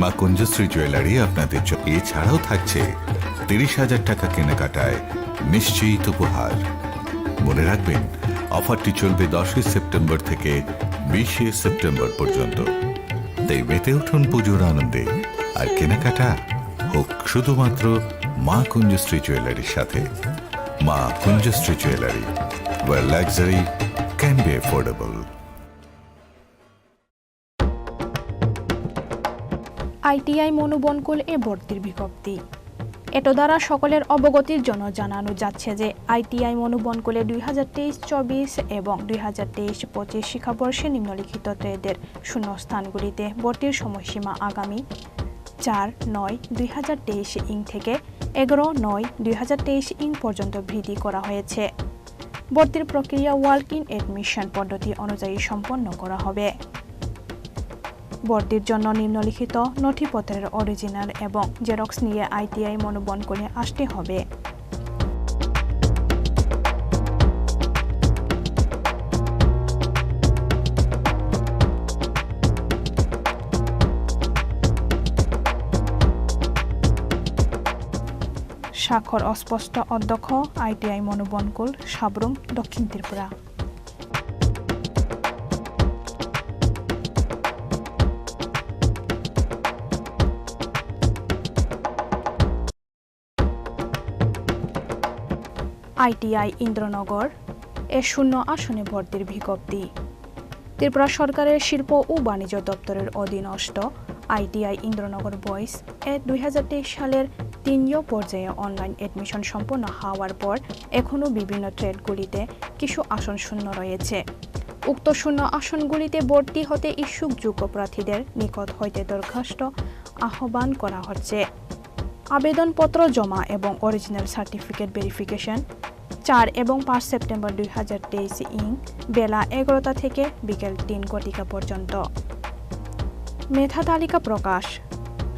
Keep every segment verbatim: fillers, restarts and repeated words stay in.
মা কুঞ্জশ্রী জুয়েলারি আপনাদের জ-, এছাড়াও থাকছে তিরিশ হাজার টাকা কেনাকাটায় নিশ্চিত উপহার। মনে রাখবেন, অফারটি চলবে দশই সেপ্টেম্বর থেকে বিশে সেপ্টেম্বর পর্যন্ত। তাই মেতে উঠুন পুজোর আনন্দে, আর কেনাকাটা হোক শুধুমাত্র মা কুঞ্জশ্রী জুয়েলারির সাথে। মা কুঞ্জশ্রী jewellery, where luxury can be affordable. ITI মনুবনকুল এ ভর্তির বিজ্ঞপ্তি। এত দ্বারা সকলের অবগতির জন্য জানানো যাচ্ছে যে আইটিআই মনুবনকুলে দুই হাজার তেইশ চব্বিশ এবং দুই হাজার তেইশ পঁচিশ শিক্ষাবর্ষে নিম্নলিখিত ট্রেডের শূন্যস্থানগুলিতে ভর্তির সময়সীমা আগামী চার নয় দুই হাজার তেইশ ইং থেকে এগারো নয় দুই হাজার তেইশ ইং পর্যন্ত বৃদ্ধি করা হয়েছে। ভর্তির প্রক্রিয়া walk-in admission পদ্ধতি অনুযায়ী সম্পন্ন করা হবে। ভর্তির জন্য নিম্নলিখিত নথিপত্রের অরিজিনাল এবং জেরক্স নিয়ে আইটিআই মনুবনকুলে আসতে হবে। স্বাক্ষর অস্পষ্ট, অধ্যক্ষ, আইটিআই মনুবনকুল, সাব্রুম, দক্ষিণ ত্রিপুরা। আইটিআই ইন্দ্রনগর এ শূন্য আসনে ভর্তির বিজ্ঞপ্তি। ত্রিপুরা সরকারের শিল্প ও বাণিজ্য দপ্তরের অধীনস্থ আইটিআই ইন্দ্রনগর বয়েজ এ দুই হাজার তেইশ সালের তিন পর্যায়ে অনলাইন অ্যাডমিশন সম্পন্ন হওয়ার পর এখনও বিভিন্ন ট্রেডগুলিতে কিছু আসন শূন্য রয়েছে। উক্ত শূন্য আসনগুলিতে ভর্তি হতে ইচ্ছুক যোগ্য প্রার্থীদের নিকট হইতে দরখাস্ত আহ্বান করা হচ্ছে। আবেদনপত্র জমা এবং অরিজিনাল সার্টিফিকেট ভেরিফিকেশন চার এবং পাঁচ সেপ্টেম্বর দুই হাজার তেইশ ইং বেলা এগারোটা থেকে বিকেল তিন ঘটিকা পর্যন্ত। মেধা তালিকা প্রকাশ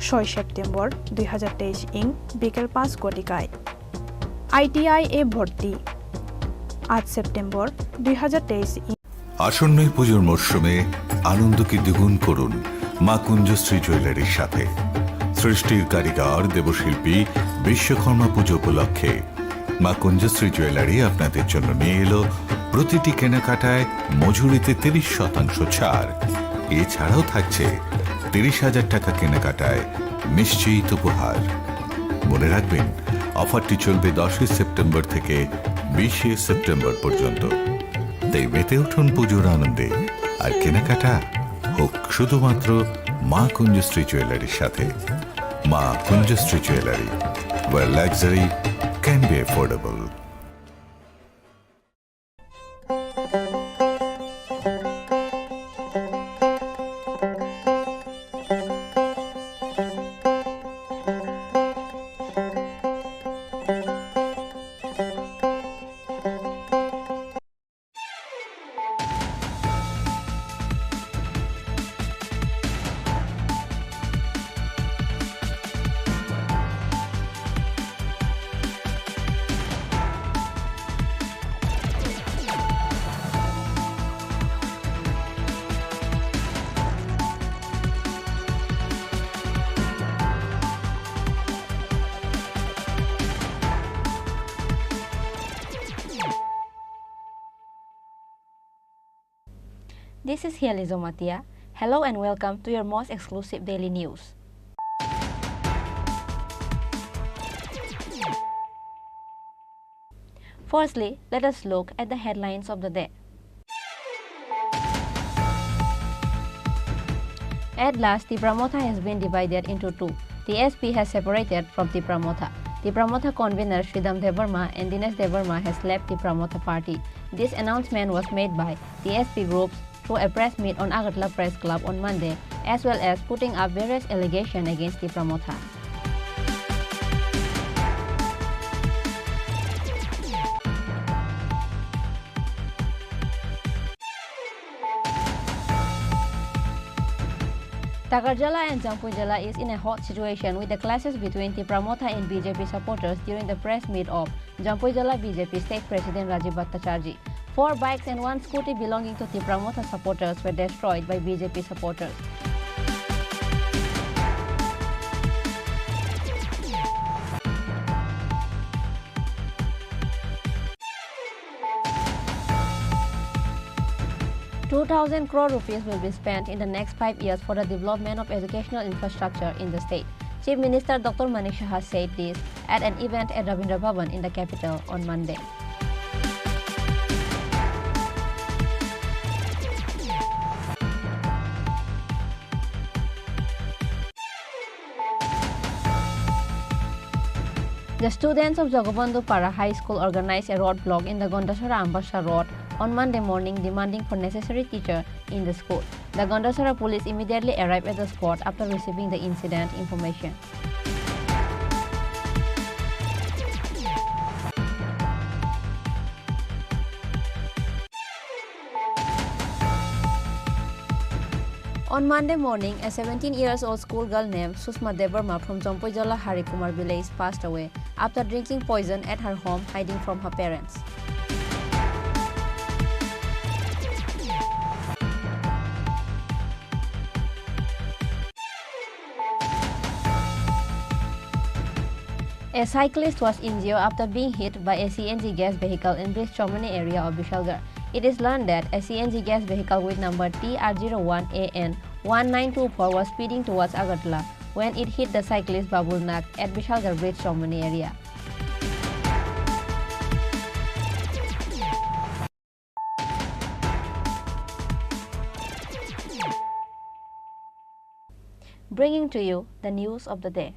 ছয় সেপ্টেম্বর দুই হাজার তেইশ ইং বিকেল পাঁচ ঘটিকায়। আইটিআই এ ভর্তি আট সেপ্টেম্বর দুই হাজার তেইশ ইং। আসন্ন এই পুজোর মরশুমে আনন্দকে দ্বিগুণ করুন মা কুঞ্জশ্রী জুয়েলারির সাথে। সৃষ্টির কারিগর দেবশিল্পী বিশ্বকর্মা পুজো উপলক্ষে মা কুঞ্জশ্রী জুয়েলারি আপনাদের জন্য নিয়ে এলো প্রতিটি কেনাকাটায় মজুরিতে তিরিশ শতাংশ ছাড়। এছাড়াও থাকছে তিরিশ হাজার টাকা কেনাকাটায় নিশ্চিত উপহার। মনে রাখবেন, অফারটি চলবে দশই সেপ্টেম্বর থেকে বিশে সেপ্টেম্বর পর্যন্ত। তাই মেতে উঠুন পুজোর আনন্দে, আর কেনাকাটা হোক শুধুমাত্র মা কুঞ্জশ্রী জুয়েলারির সাথে। মা কুঞ্জশ্রী jewellery, where luxury can be affordable. This is Hiali Zomatia. Hello and welcome to your most exclusive daily news. Firstly, let us look at the headlines of the day. At last, Tipra Motha has been divided into two. T S P has separated from Tipra Motha. Tipra Motha convener Sridham Debbarma and Dinesh Debbarma has left Tipra Motha party. This announcement was made by T S P groups through a press meet on Agartala Press Club on Monday, as well as putting up various allegations against Tipra Motha. Takarjala and Jampuijala is in a hot situation with the clashes between Tipra Motha and B J P supporters during the press meet of Jampuijala B J P State President Rajiv Bhattacharjee. Four bikes and one scooty belonging to Tipra Motha supporters were destroyed by B J P supporters. Thousand crore rupees will be spent in the next five years for the development of educational infrastructure in the state. Chief Minister Doctor Manik Saha said this at an event at Rabindra Bhavan in the capital on Monday. The students of Jagabandhu Para High School organized a road block in the Gandachara Ambassa Road on Monday morning, demanding for necessary teacher in the school. The Gandachara police immediately arrived at the spot after receiving the incident information. On Monday morning, a seventeen years old schoolgirl named Sushma Debbarma from Jompuijola Harikumar village passed away after drinking poison at her home, hiding from her parents. A cyclist was injured after being hit by a C N G gas vehicle in Bridge Chomani area of Bishalgarh. It is learned that a C N G gas vehicle with number T R zero one A N one nine two four was speeding towards Agartala when it hit the cyclist Babul Nag at Bishalgarh Bridge Chomani area. Bringing to you the news of the day.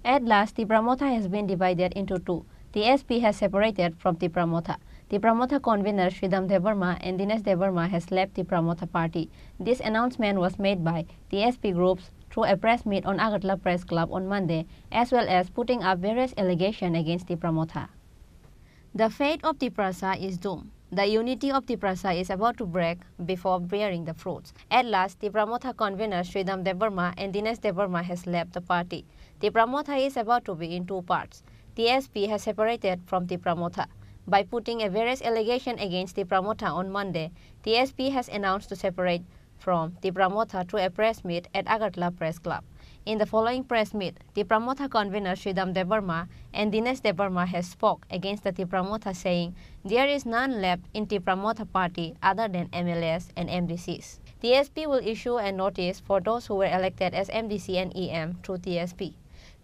At last, Tipra Motha has been divided into two. T S P has separated from Tipra Motha. Tipra Motha convener Sridham Debbarma and Dinesh Debbarma has left Tipra Motha party. This announcement was made by T S P groups through a press meet on Agartala Press Club on Monday, as well as putting up various allegations against Tipra Motha. The fate of Tiprasa is doomed. The unity of Tiprasa is about to break before bearing the fruits. At last, Tipra Motha convener Sridham Debbarma and Dinesh Debbarma has left the party. Tipra Motha is about to be in two parts. T S P has separated from Tipra Motha. By putting a various allegation against Tipra Motha on Monday, T S P has announced to separate from Tipra Motha through a press meet at Agartala Press Club. In the following press meet, Tipra Motha convener Sridham Debbarma and Dinesh Debbarma has spoke against the Tipra Motha, saying there is none left in Tipra Motha party other than M L As and M D Cs. T S P will issue a notice for those who were elected as M D C and E M through T S P.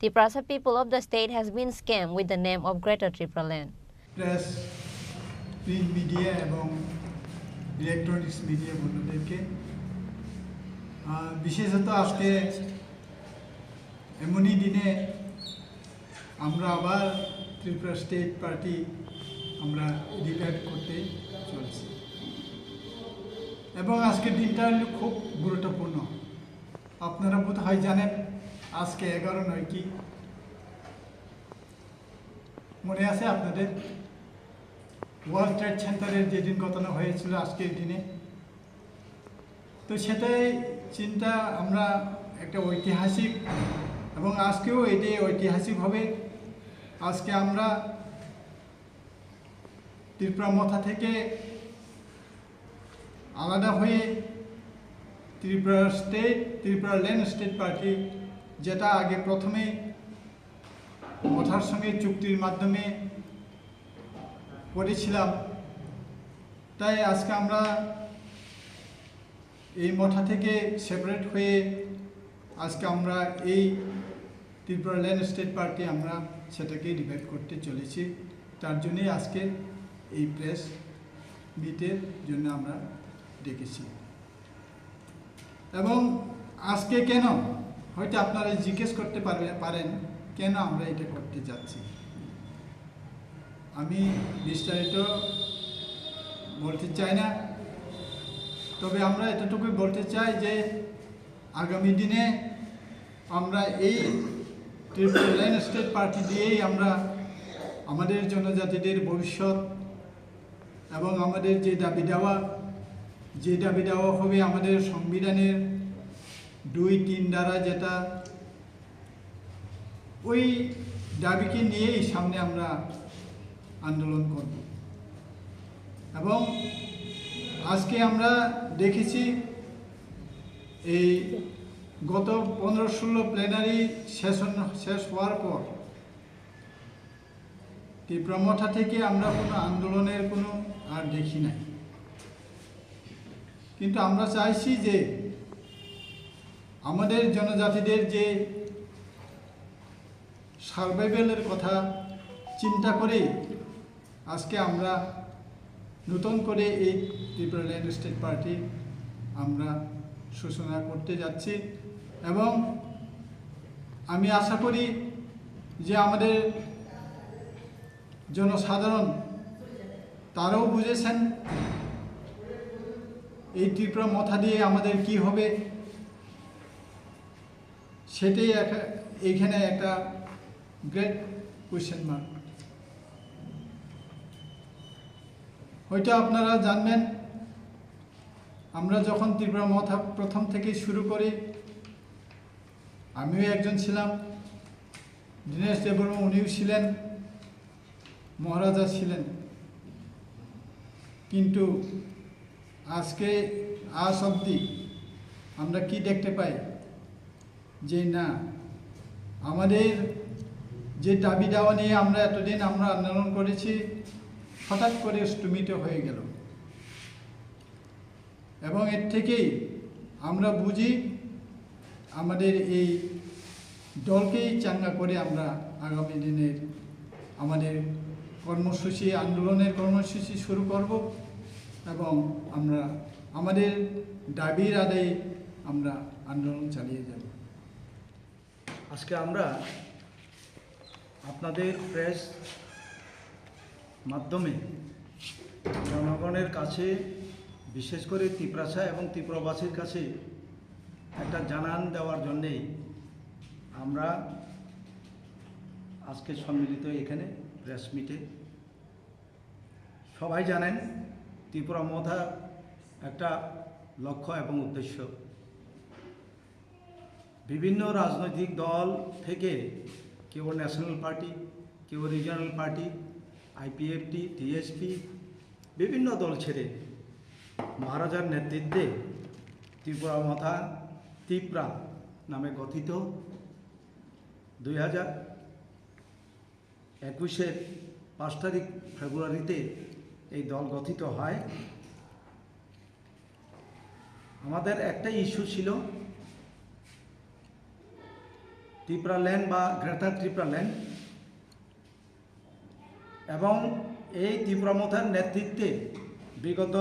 Tiprasa people of the state has been scammed with the name of Greater Tipraland. Press, print media এবং electronics media বন্ধুদেরকে, আহ, বিশেষত আজকে এমনই দিনে আমরা আবার Tripura state party আমরা রিভাইভ করতে চলছি এবং আজকের দিনটা হলো খুব গুরুত্বপূর্ণ। আপনারা বোধ হয় জানেন আজকে এগারো নয় কি, মনে আছে আপনাদের? ওয়ার্ল্ড ট্রেড সেন্টারের যেদিন ঘটনা হয়েছিল আজকের দিনে, তো সেটাই চিন্তা আমরা একটা ঐতিহাসিক, এবং আজকেও এটাই ঐতিহাসিক হবে। আজকে আমরা ত্রিপুরা মথা থেকে আলাদা হয়ে ত্রিপুরা স্টেট, ত্রিপুরা ল্যান্ড স্টেট পার্টি, যেটা আগে প্রথমে মথার সঙ্গে চুক্তির মাধ্যমে করেছিলাম, তাই আজকে আমরা এই মথা থেকে সেপারেট হয়ে আজকে আমরা এই ত্রিপুরা ল্যান্ড স্টেট পার্টি আমরা সেটাকে রিভাইভ করতে চলেছি। তার জন্যই আজকে এই প্রেস মিটের জন্য আমরা ডেকেছি। এবং আজকে কেন, হয়তো আপনারা জিজ্ঞেস করতে পারবে, পারেন কেন আমরা এটা করতে যাচ্ছি। আমি বিস্তারিত বলতে চাই না, তবে আমরা এতটুকুই বলতে চাই যে আগামী দিনে আমরা এই ত্রিপুরা ল্যান্ড স্টেট পার্টি দিয়েই আমরা আমাদের জনজাতিদের ভবিষ্যৎ এবং আমাদের যে দাবি দাওয়া, যে দাবি দাওয়া হবে আমাদের সংবিধানের দুই তিন ধারা, যেটা ওই দাবিকে নিয়েই সামনে আমরা আন্দোলন করব। এবং আজকে আমরা দেখেছি এই গত পনেরো ষোলো প্লেনারি সেশন শেষ হওয়ার পর তীব্র মথা থেকে আমরা কোনো আন্দোলনের কোনো আর দেখি নাই। কিন্তু আমরা চাইছি যে আমাদের জনজাতিদের যে সার্ভাইভালের কথা চিন্তা করে আজকে আমরা নতুন করে এই ত্রিপুরা ল্যান্ড স্টেট পার্টি আমরা সূচনা করতে যাচ্ছি। এবং আমি আশা করি যে আমাদের জনসাধারণ তারাও বুঝেছেন এই ত্রিপুরা মথা দিয়ে আমাদের কি হবে, সেটাই একটা, এইখানে একটা গ্রেট কোয়েশ্চেন মার্ক। হয়তো আপনারা জানবেন, আমরা যখন ত্রিপুরা মথা প্রথম থেকে শুরু করি, আমিও একজন ছিলাম, দীনেশ দেববর্মা উনিও ছিলেন, মহারাজা ছিলেন। কিন্তু আজকে আজ অবধি আমরা কি দেখতে পাই যে না, আমাদের যে দাবি দাওয়া নিয়ে আমরা এতদিন আমরা আন্দোলন করেছি, হঠাৎ করে স্তম্ভিত হয়ে গেল। এবং এর থেকেই আমরা বুঝি আমাদের এই দলকেই চাঙ্গা করে আমরা আগামী দিনের আমাদের কর্মসূচি, আন্দোলনের কর্মসূচি শুরু করব এবং আমরা আমাদের দাবির আদায়ে আমরা আন্দোলন চালিয়ে যাব। আজকে আমরা আপনাদের প্রেস মাধ্যমে জনগণের কাছে, বিশেষ করে তিপ্রাসা এবং ত্রিপুরাবাসীর কাছে একটা জানান দেওয়ার জন্যেই আমরা আজকে সম্মিলিত এখানে প্রেস মিটে। সবাই জানেন, ত্রিপুরা মথা একটা লক্ষ্য এবং উদ্দেশ্য। বিভিন্ন রাজনৈতিক দল থেকে কেউ ন্যাশনাল পার্টি, কেউ রিজিয়নাল পার্টি, আইপিএফটি, টিএসপি, বিভিন্ন দল ছেড়ে মহারাজার নেতৃত্বে ত্রিপুরা মথা, তিপ্রা নামে গঠিত দুই হাজার একুশের পাঁচ তারিখ ফেব্রুয়ারিতে এই দল গঠিত হয়। আমাদের একটা ইস্যু ছিল ত্রিপুরা ল্যান্ড বা গ্রেটার ত্রিপুরা ল্যান্ড, এবং এই ত্রিপুরা মথার নেতৃত্বে বিগত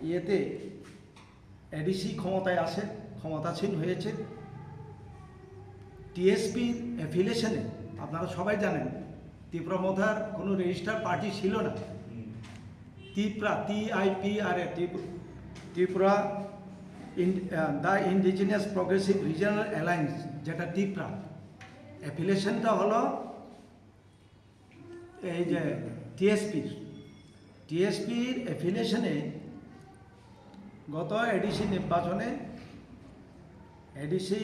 ইয়েতে এডিসি ক্ষমতায় আছে, ক্ষমতাসীন হয়েছে। টিএসপির অ্যাফিলিয়েশনে আপনারা সবাই জানেন, ত্রিপুরা মথার কোনো রেজিস্টার পার্টি ছিল না। Tipra, T I P R A, ত্রিপু-, ত্রিপুরা ইন-, ah, the indigenous progressive regional alliance, যেটা তিপ্রা, অ্যাফিলিয়েশনটা হলো এই যে টিএসপির, টিএসপির অ্যাফিলিয়েশনে গত এডিসি নির্বাচনে এডিসি,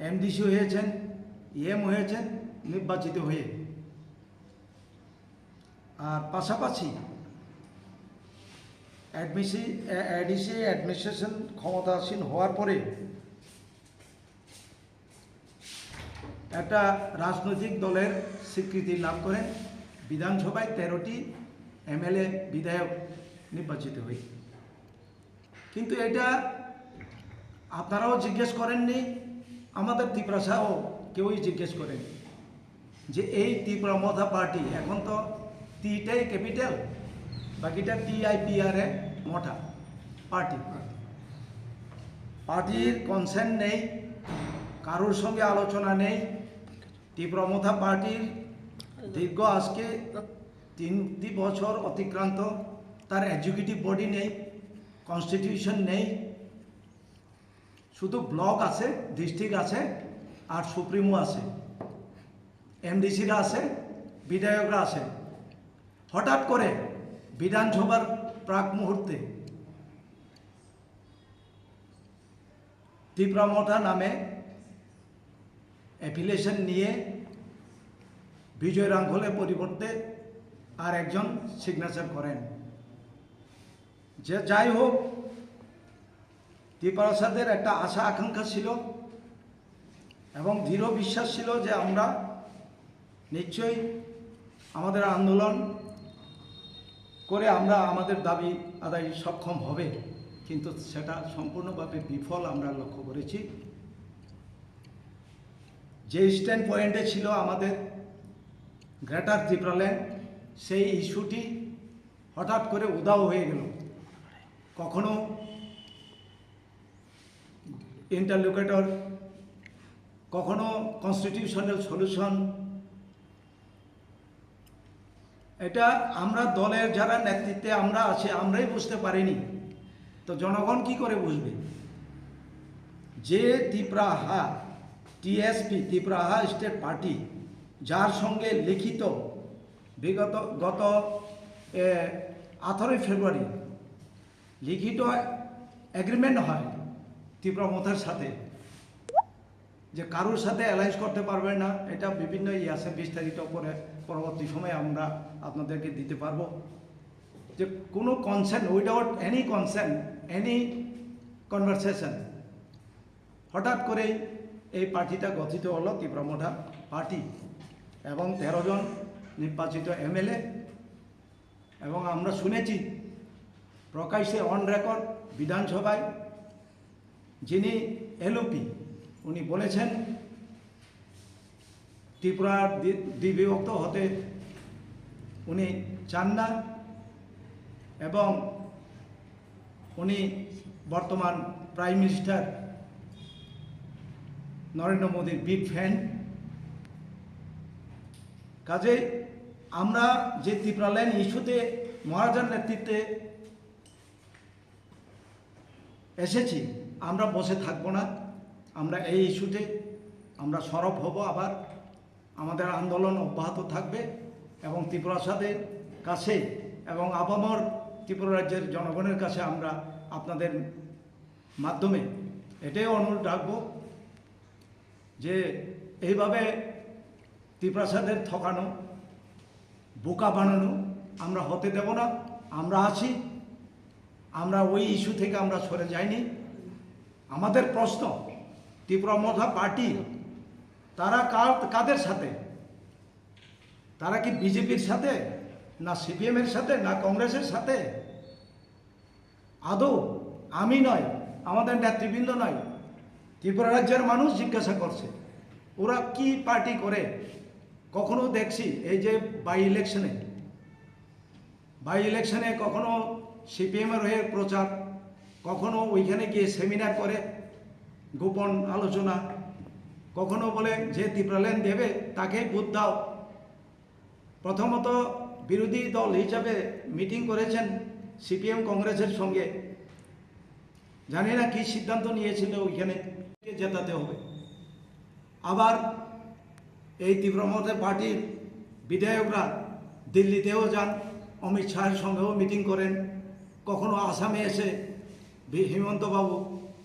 এমডিসি হয়েছেন, ইএম হয়েছেন নির্বাচিত হয়ে। আর পাশাপাশি অ্যাডমিসি-, এ-, এডিসি অ্যাডমিনিস্ট্রেশন ক্ষমতাসীন হওয়ার পরে একটা রাজনৈতিক দলের স্বীকৃতি লাভ করেন, বিধানসভায় তেরোটি এমএলএ বিধায়ক নির্বাচিত হই। কিন্তু এটা আপনারাও জিজ্ঞেস করেননি, আমাদের তিপ্রাসাও কেউই জিজ্ঞেস করেনি যে এই ত্রিপুরা মথা পার্টি, এখন তো টিটাই ক্যাপিটাল, বাকিটা টিআইপিআরএ মথা পার্টি। পার্টির কনসেন্ট নেই, কারোর সঙ্গে আলোচনা নেই। ত্রিপুরা মথা পার্টির দীর্ঘ আজকে তিনটি বছর অতিক্রান্ত, তার এক্সিকিউটিভ বডি নেই, কনস্টিটিউশন নেই, শুধু ব্লক আছে, ডিস্ট্রিক্ট আছে, আর সুপ্রিমো আছে, এমডিসিরা আছে, বিধায়করা আছে। হঠাৎ করে বিধানসভার প্রাক মুহূর্তে তিপ্রা মথা নামে অ্যাফিলিয়েশন নিয়ে বিজয় রাংখলের পরিবর্তে আর একজন সিগনেচার করেন। যে যাই হোক, তিপ্রাসাদের একটা আশা আকাঙ্ক্ষা ছিল এবং দৃঢ় বিশ্বাস ছিল যে আমরা নিশ্চয়ই আমাদের আন্দোলন করে আমরা আমাদের দাবি আদায় সক্ষম হবে, কিন্তু সেটা সম্পূর্ণভাবে বিফল আমরা লক্ষ্য করেছি। যে স্ট্যান্ড পয়েন্টে ছিল আমাদের গ্রেটার ত্রিপুরাল্যান্ড, সেই ইস্যুটি হঠাৎ করে উধাও হয়ে গেল। কখনো ইন্টারলোকেটর, কখনো কনস্টিটিউশনাল সলিউশন। এটা আমরা দলের যারা নেতৃত্বে আমরা আছি, আমরাই বুঝতে পারিনি, তো জনগণ কি করে বুঝবে? যে তিপ্রাহা, টিএসপি, তিপ্রাহা স্টেট পার্টি, যার সঙ্গে লিখিত বিগত, গত আঠারোই ফেব্রুয়ারি লিখিত এগ্রিমেন্ট হয় তিপ্রা মথার সাথে, যে কারোর সাথে অ্যালায়েন্স করতে পারবে না। এটা বিভিন্ন ইয়ে আছে, বিস্তারিত পরে পরবর্তী সময়ে আমরা আপনাদেরকে দিতে পারবো। যে কোনো consent, without any consent, any conversation, হঠাৎ করেই এই পার্টিটা গঠিত হলো, তিপ্রা মথা পার্টি, এবং তেরো জন নির্বাচিত এমএলএ। এবং আমরা শুনেছি প্রকাশ্যে অন রেকর্ড বিধানসভায় যিনি এলওপি, উনি বলেছেন ত্রিপুরা দ্বি-, দ্বিবিভক্ত হতে উনি চান না, এবং উনি বর্তমান প্রাইম মিনিস্টার নরেন্দ্র মোদীর বিগ ফ্যান। কাজেই আমরা যে তিপ্রাল্যান্ড ইস্যুতে মহারাজার নেতৃত্বে এসেছি, আমরা বসে থাকবো না। আমরা এই ইস্যুতে আমরা সরব হব, আবার আমাদের আন্দোলন অব্যাহত থাকবে এবং ত্রিপুরাসাদের কাছে এবং আপামর ত্রিপুরা রাজ্যের জনগণের কাছে আমরা আপনাদের মাধ্যমে এটাই অনুরোধ রাখবো যে এইভাবে তিপ্রাসাদের ঠকানো, বোকা বানানো আমরা হতে দেব না। আমরা আছি, আমরা ওই ইস্যু থেকে আমরা সরে যাইনি। আমাদের প্রশ্ন, তিপ্রা মথা পার্টি, তারা কার, কাদের সাথে? তারা কি বিজেপির সাথে, না সিপিএম এর সাথে, না কংগ্রেসের সাথে? আদৌ আমি নয়, আমাদের নেতৃবৃন্দ নয়, ত্রিপুরা রাজ্যের মানুষ জিজ্ঞাসা করছে ওরা কি পার্টি করে। কখনো দেখছি এই যে বাই ইলেকশনে, বাই ইলেকশনে কখনো সিপিএম এর হয়ে প্রচার, কখনো ওইখানে গিয়ে সেমিনার করে গোপন আলোচনা, কখনো বলে যে তিপ্রাল্যান্ড দেবে তাকেই ভোট দাও। প্রথমত বিরোধী দল হিসাবে মিটিং করেছেন সিপিএম কংগ্রেসের সঙ্গে, জানি না কি সিদ্ধান্ত নিয়েছিল ওইখানে, জেতাতে হবে। আবার এই তিপ্রা মথা পার্টির বিধায়করা দিল্লিতেও যান, অমিত শাহের সঙ্গেও মিটিং করেন, কখনো আসামে এসে বি-, হিমন্ত বাবু,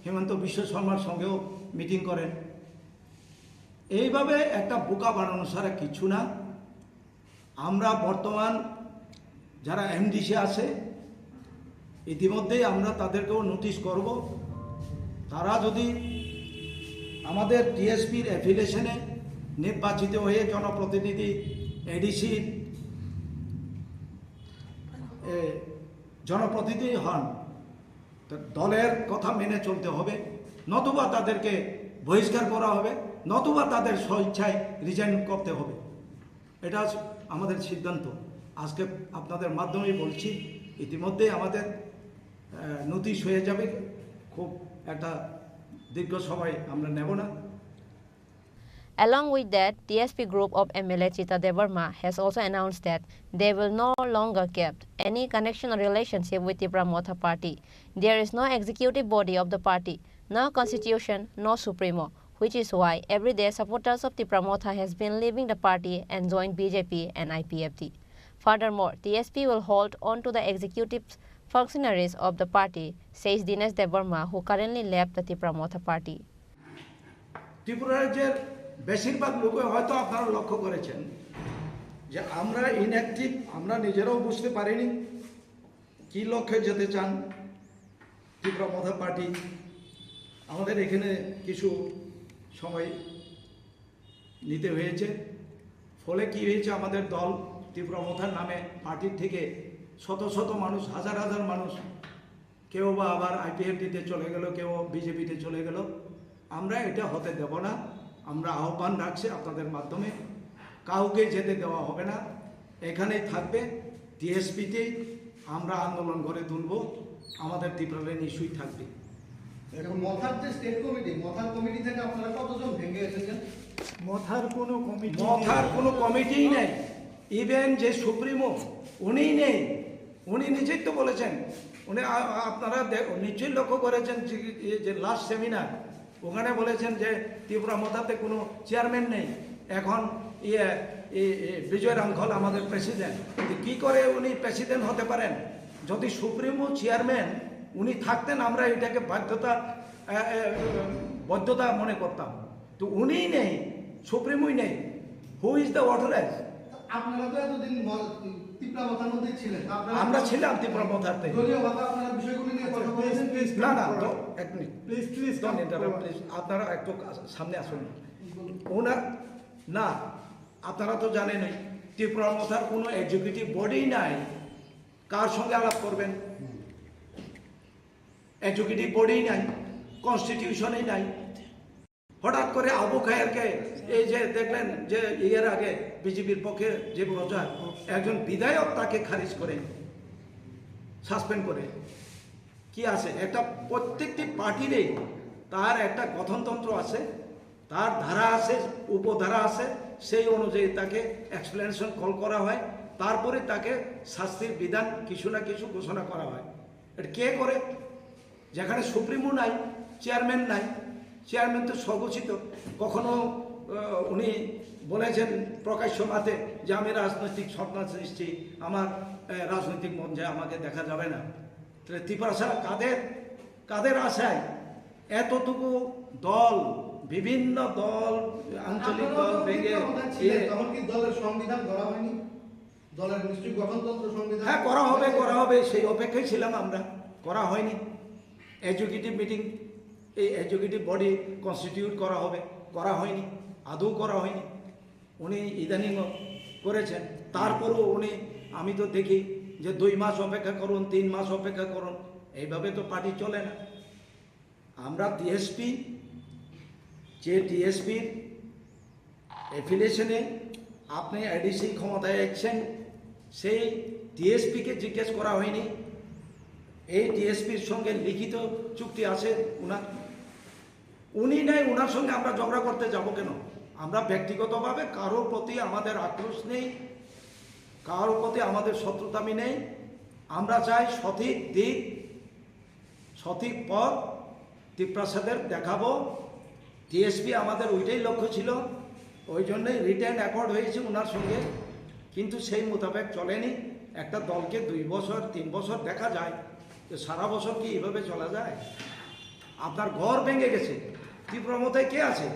হিমন্ত বিশ্ব শর্মার সঙ্গেও মিটিং করেন। এইভাবে একটা বোকা বানানো ছাড়া কিছু না। আমরা বর্তমান যারা এমডিসি আছে, ইতিমধ্যেই আমরা তাদেরকেও নোটিশ করব। তারা যদি আমাদের টিএসপির অ্যাফিলিয়েশনে নির্বাচিত হয়ে জনপ্রতিনিধি, এডিসি, এ, জনপ্রতিনিধি হন, তো দলের কথা মেনে চলতে হবে, নতুবা তাদেরকে বহিষ্কার করা হবে, নতুবা তাদের স্বইচ্ছায় রিজাইন করতে হবে। এটা আজ আমাদের সিদ্ধান্ত। আজকে আপনাদের মাধ্যমেই বলছি, ইতিমধ্যেই আমাদের, আহ, নোটিশ হয়ে যাবে, খুব একটা দীর্ঘ সময় আমরা নেব না। Along with that, T S P group of M L A Chitra Debbarma has also announced that they will no longer kept any connection or relationship with Tipra Motha Party. There is no executive body of the party, no constitution, no supremo, which is why everyday supporters of Tipra Motha has been leaving the party and joined B J P and I P F T. Furthermore, T S P will hold on to the executive functionaries of the party, says Dinesh Debbarma, who currently left the Tipra Motha party. Tripura রাজ্যের বেশিরভাগ লোকে হয়তো আপনারা লক্ষ্য করেছেন যে আমরা ইনঅ্যাক্টিভ, আমরা নিজেরাও বুঝতে পারিনি কি লক্ষ্যে যেতে চান ত্রিপুরা মথা পার্টি। আমাদের এখানে কিছু সময় নিতে হয়েছে। ফলে কি হয়েছে, আমাদের দল ত্রিপুরা মথার নামে পার্টির থেকে শত শত মানুষ, হাজার হাজার মানুষ, কেউ বা আবার আইপিএফটিতে চলে গেল, কেউ বিজেপিতে চলে গেল। আমরা এটা হতে দেব না। আমরা আহ্বান রাখছি আপনাদের মাধ্যমে, কাউকে যেতে দেওয়া হবে না, এখানেই থাকবে। টিএসপিতেই আমরা আন্দোলন গড়ে তুলব, আমাদের টিপ্রাল্যান্ড ইস্যুই থাকবে। এখন মথার যে স্টেট কমিটি, মথার কমিটি থেকে আপনারা কতজন ভেঙে এসেছেন? মথার কোনো কমিটি নেই। মথার কোনো কমিটিই নেই। ইভেন যে সুপ্রিমো, উনিই নেই। উনি নিজেই তো বলেছেন, উনি আ-, আ-, আপনারা দে-, নিশ্চয়ই লক্ষ্য করেছেন যে, যে লাস্ট সেমিনার, ওখানে বলেছেন যে ত্রিপুরা মথাতে কোনো চেয়ারম্যান নেই। এখন ইয়ে, ই, ই, বিজয় রাংখল আমাদের প্রেসিডেন্ট। তো কি করে উনি প্রেসিডেন্ট হতে পারেন? যদি সুপ্রিমো চেয়ারম্যান উনি থাকতেন, আমরা এটাকে বাধ্যতা, এ, এ, বৈধতা মনে করতাম। তো উনিই নেই, সুপ্রিমোই নেই। Who is the authorized? আপনারা তো এতদিন ম-, তিপ্রা মথার মধ্যেই ছিলেন, তো আপনারা আমরা ছিলাম তিপ্রা মথাতে। দলীয়ভাবে আপনারা বিষয়গুলি নিয়ে কথা বলেছেন? Please, please, না, না, don't, এক minute. Please, please, don't interrupt, please। আপনারা একটু কা-, সামনে আসুন। ওনার, না, আপনারা তো জানেনই, ত্রিপুরা মথার কোনো এক্সিকিউটিভ বডি নাই, কার সঙ্গে আলাপ করবেন? এক্সিকিউটিভ বডি নাই, কনস্টিটিউশনই নাই। হঠাৎ করে আবু খায়েরকে এই যে দেখলেন যে ইয়ের আগে বিজেপির পক্ষে যে প্রচার, একজন বিধায়ক তাকে খারিজ করে, সাসপেন্ড করে। কি আছে? একটা প্রত্যেকটি পার্টিরই তার একটা গঠনতন্ত্র আছে, তার ধারা আছে, উপধারা আছে, সেই অনুযায়ী তাকে এক্সপ্লেনেশন কল করা হয়, তারপরে তাকে শাস্তির বিধান কিছু না কিছু ঘোষণা করা হয়। এটা কে করে? যেখানে সুপ্রিমো নাই, চেয়ারম্যান নাই, চেয়ারম্যান তো স্বঘোষিত। কখনো, আহ, উনি বলেছেন প্রকাশ্য মাতে যে আমি রাজনৈতিক সন্ন্যাস নিচ্ছি, আমার, আহ, রাজনৈতিক মঞ্চে আমাকে দেখা যাবে না। তাহলে ত্রিপুরা ছাড়া কাদের, কাদের আশায় এতটুকু দল, বিভিন্ন দল, আঞ্চলিক দল ভেঙে তখন কি দলের সংবিধান করা হয়নি? দলের নিশ্চয়ই গঠনতন্ত্র, সংবিধান হ্যাঁ, করা হবে, করা হবে, সেই অপেক্ষায় ছিলাম আমরা। করা হয়নি। এক্সিকিউটিভ মিটিং, এই এক্সিকিউটিভ বডি কনস্টিটিউট করা হবে, করা হয়নি, আদৌ করা হয়নি। উনি ইদানিংও করেছেন, তারপরেও উনি, আমি তো দেখি যে দুই মাস অপেক্ষা করুন, তিন মাস অপেক্ষা করুন, এইভাবে তো পার্টি চলে না। আমরা টিএসপি, যে টিএসপির অ্যাফিলিয়েশনে আপনি এডিসি ক্ষমতায় এসছেন, সেই টিএসপিকে জিজ্ঞেস করা হয়নি। এই টিএসপির সঙ্গে লিখিত চুক্তি আছে ওনার, উনি নেই, ওনার সঙ্গে আমরা ঝগড়া করতে যাব কেন? আমরা ব্যক্তিগতভাবে কারোর প্রতি আমাদের আক্রোশ নেই, কারোর প্রতি আমাদের শত্রুতামি নেই। আমরা চাই সঠিক দিক, সঠিক পথ তিপ্রাসাদের দেখাবো। টিএসপি আমাদের ওইটাই লক্ষ্য ছিল, ওই জন্যই রিটেন অ্যাকর্ড হয়েছে ওনার সঙ্গে, কিন্তু সেই মোতাবেক চলেনি। একটা দলকে দুই বছর, তিন বছর দেখা যায়, তো সারা বছর কি এভাবে চলা যায়? আপনার ঘর ভেঙে গেছে, ত্রিপুরা মথায় কে আছে?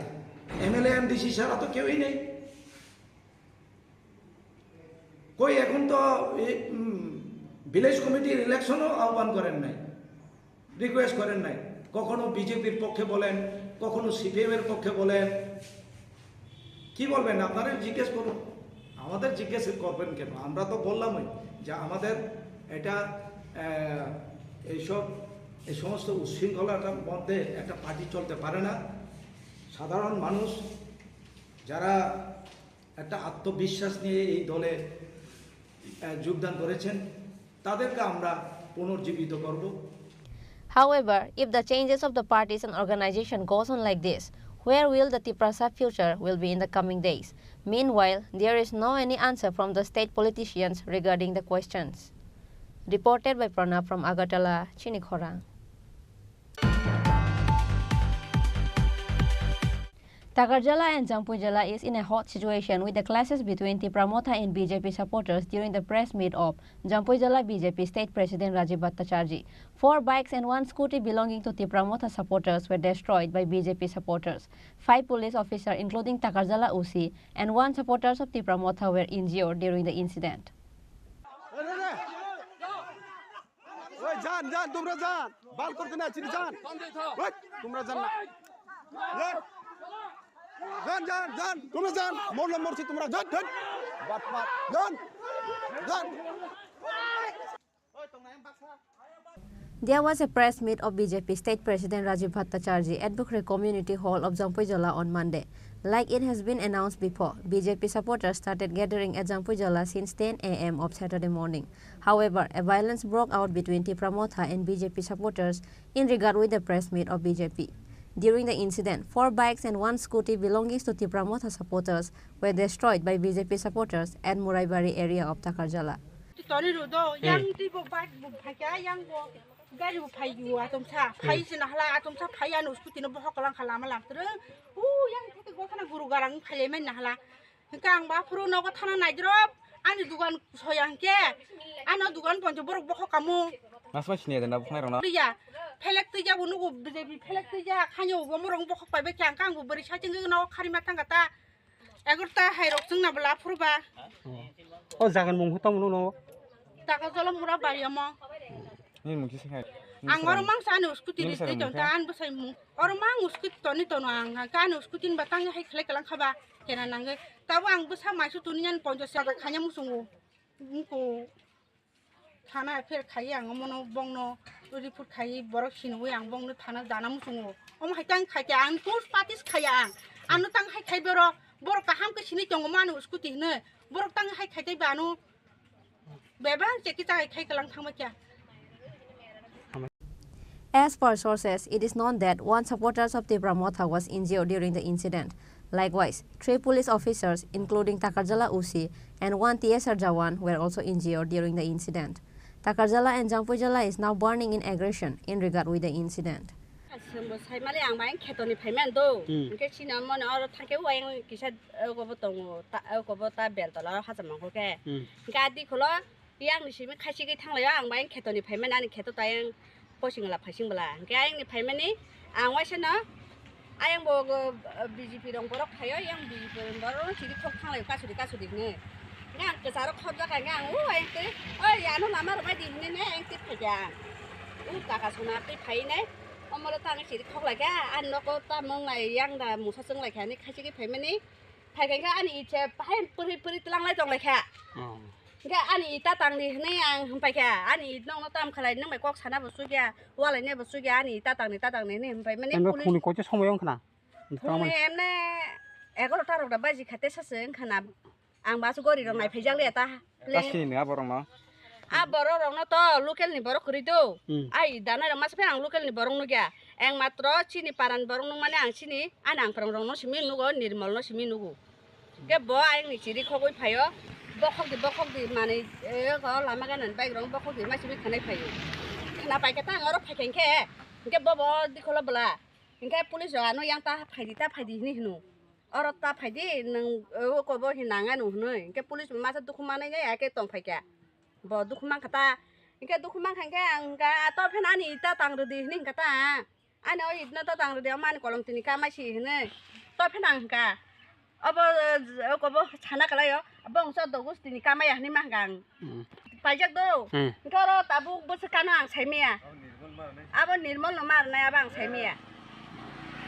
এমএলএ, এমডিসি ছাড়া তো কেউই নেই। কই এখন তো এই, উম, ভিলেজ কমিটির ইলেকশনও আহ্বান করেন নাই, রিকোয়েস্ট করেন নাই। কখনো বিজেপির পক্ষে বলেন, কখনো সিপিএম এর পক্ষে বলেন। কি বলবেন? আপনারা জিজ্ঞেস করুন, আমাদের জিজ্ঞেস করবেন কেন? আমরা তো বললামই যে আমাদের এটা, আহ, এইসব, এই সমস্ত উচ্ছৃঙ্খলতার মধ্যে একটা পার্টি চলতে পারে না। সাধারণ মানুষ যারা একটা আত্মবিশ্বাস নিয়ে এই দলে, আহ, যোগদান করেছেন, তাদেরকে আমরা পুনর্জীবিত করব। However, if the changes of the parties and organization goes on like this, where will the Tiprasa future will be in the coming days? Meanwhile, there is no any answer from the state politicians regarding the questions. Reported by Pranab from Agartala, Chinikhorang. Takarjala and Jampuijala is in a hot situation with the clashes between Tipra Motha and B J P supporters during the press meet of Jampuijala B J P State President Rajiv Bhattacharjee. Four bikes and one scooty belonging to Tipra Motha supporters were destroyed by B J P supporters. Five police officers, including Takarjala O C and one supporters of Tipra Motha, were injured during the incident. ওই যান, যান, তোমরা যান। বাল করতে না, চিনি যান। ওই, তোমরা যান না। ওই। যান, যান, যান, তোমরা যান। মরলে মরছি, তোমরা যান, যান। বাটপার। যান। যান। There was a press meet of B J P State President Rajiv Bhattacharjee at Bukhre Community Hall of Jampuijala on Monday. Like it has been announced before, B J P supporters started gathering at Jampuijala since ten a m of Saturday morning. However, a violence broke out between Tipra Motha and B J P supporters in regard with the press meet of B J P. During the incident, four bikes and one scooty belonging to Tipra Motha supporters were destroyed by B J P supporters at Muraibari area of Takarjala. Toni ru do, yang ti bo bike bo phaikha, yang bo gari bo phai yu atom sa, phai sina hala atom sa phai ano scooty no bohok lang khala ma lang treng. U yang theke go thana guru garang phai le men na hala. Hingke ang ba phuru nogo thana naidrop, ani dugan soya hingke, ano dugan ponjo borok bokhok kamo. Mas mas sini ada nabuk nai rona. Iya, phelek tija bo nugo B J P phelek tija khanyo bo morong bokhok pai bekhe ang kang bo beri sa chingke nogo khari ma thangka ta. Egarta hai rok chwngna bwla phuru ba. O jagan mung hutang mung no. Taka jolo mura bari omo. Ni mung kisa khai. Ang oro mang sa ani scooty ri twi ton ta an bwsai mung. Oro mang scooty toni tono ang ka ani scooty ni batang hai khlai kalang khaba kena nangwi. Tabo ang bwsa maisu tuni yan ponjo sa khanya musungo. Mungko thana pher khai ang omono bongno report khai borok sinwi ang bongno thana jana musungo. Omo hai tang khai ang tus patis khai ang. Ano tang hai khai boro borok kaham ke sini tongo mano scooty hino. Borok tang hai khai tei bano. Bebang cheki chai khai kalang thangma kya. As per sources, it is known that one supporters of Tipra Motha was injured during the incident. Likewise, three police officers, including Takarjala O C and one T S R jawan, were also injured during the incident. Takarjala and Jampuijala is now burning in aggression in regard with the incident. Aswk bo sai mali ang bai khetoni phaiman do. Hmm. Hingke chini omo ni oro thangke uayang kisa, eh, obo tongo, ta, eh, obo ta bel tola o hacham mangkho khe. Hmm. Hingke adi kholo yang ni simi khaisigi thanglaio ang bai khetoni phaiman ani kheto tayang posing la phaising bwla. Hingke ayang ni phaimani ang waisa no ayang bo go, eh, B J P rong borok phaio, yang B J P rong borok no chiri khok thanglaio kasuri kasuri hwnwi. Hingke ang kwcharo khobjak hingke ang o ayang twi, "Oi, ano lama rwbai di," hwnwi ne ayang twi phaikha ang. O taka sona twi phai nai. Omoro ta ang chiri khok lai kha, ani nogo ta mung lai yang da mungsa chwng lai kha, ani khaisigi phaimani. Phai kha ani ite bahai pwrwi pwrwi tlang lai tong lai kha. Oh. Hingke ani ita tang di hwnwi ang hwn pai kha, ani it nokno tam khalai nwng bai kok sana bo chuk ya, walai ne bo chuk ya, ani ita tang di, ta tang di hwnwi hwn pai mani. Emne police phone ni koicha somoi wng khna? Phone ni emne egaroh ta rok da baji kha tesa se wng khna. Ang ba su gori rok nai phai jak le ta. Kasini ni a borok no? A borok rok no to local ni borok kwrwi do. Hmm. Ai danai rok masa phai ang local ni borok nugya. Ang matro chini paran borok nung mani ang chini, ani ang phwrwng rok no simi nugo, Nirmol no simi nugo. Ke bo ayang ni chiri khogwi phaio. Bokhok di, bokhok di manwi, eh, ko lama gana ni bike rok bokhok di ma simi khanai phaio. Khna pai khe ta ang oro phai khe hingke, hingke bo bo dikholo bwla. Hingke police rok ano yang ta phai di, ta phai di hini hino. Oro ta phai di, nwng, eh, oko bo hin nang ano hwnwi. Hingke police masa dukhu manai ya, ake tong phai kha. Bo dukhu man kha ta. Hingke dukhu man kha hingke ang hingka, "To pheno ani ita tang rwdi," hwnwi hingka ta. Ani o itno ta tang rwdi, omo ani kolom tini kamai si hwnwi. To pheno ang hingka. Obo, eh, oko bo sana kalai o. Bo wngsa dogus tini kamai ya hwnwi ma hingka ang. Hmm. Paijak do. Hmm. Hingke oro tabuk bwswk kano ang sai maya. Abo Nirmol no ma rwnai, abo ang sai maya.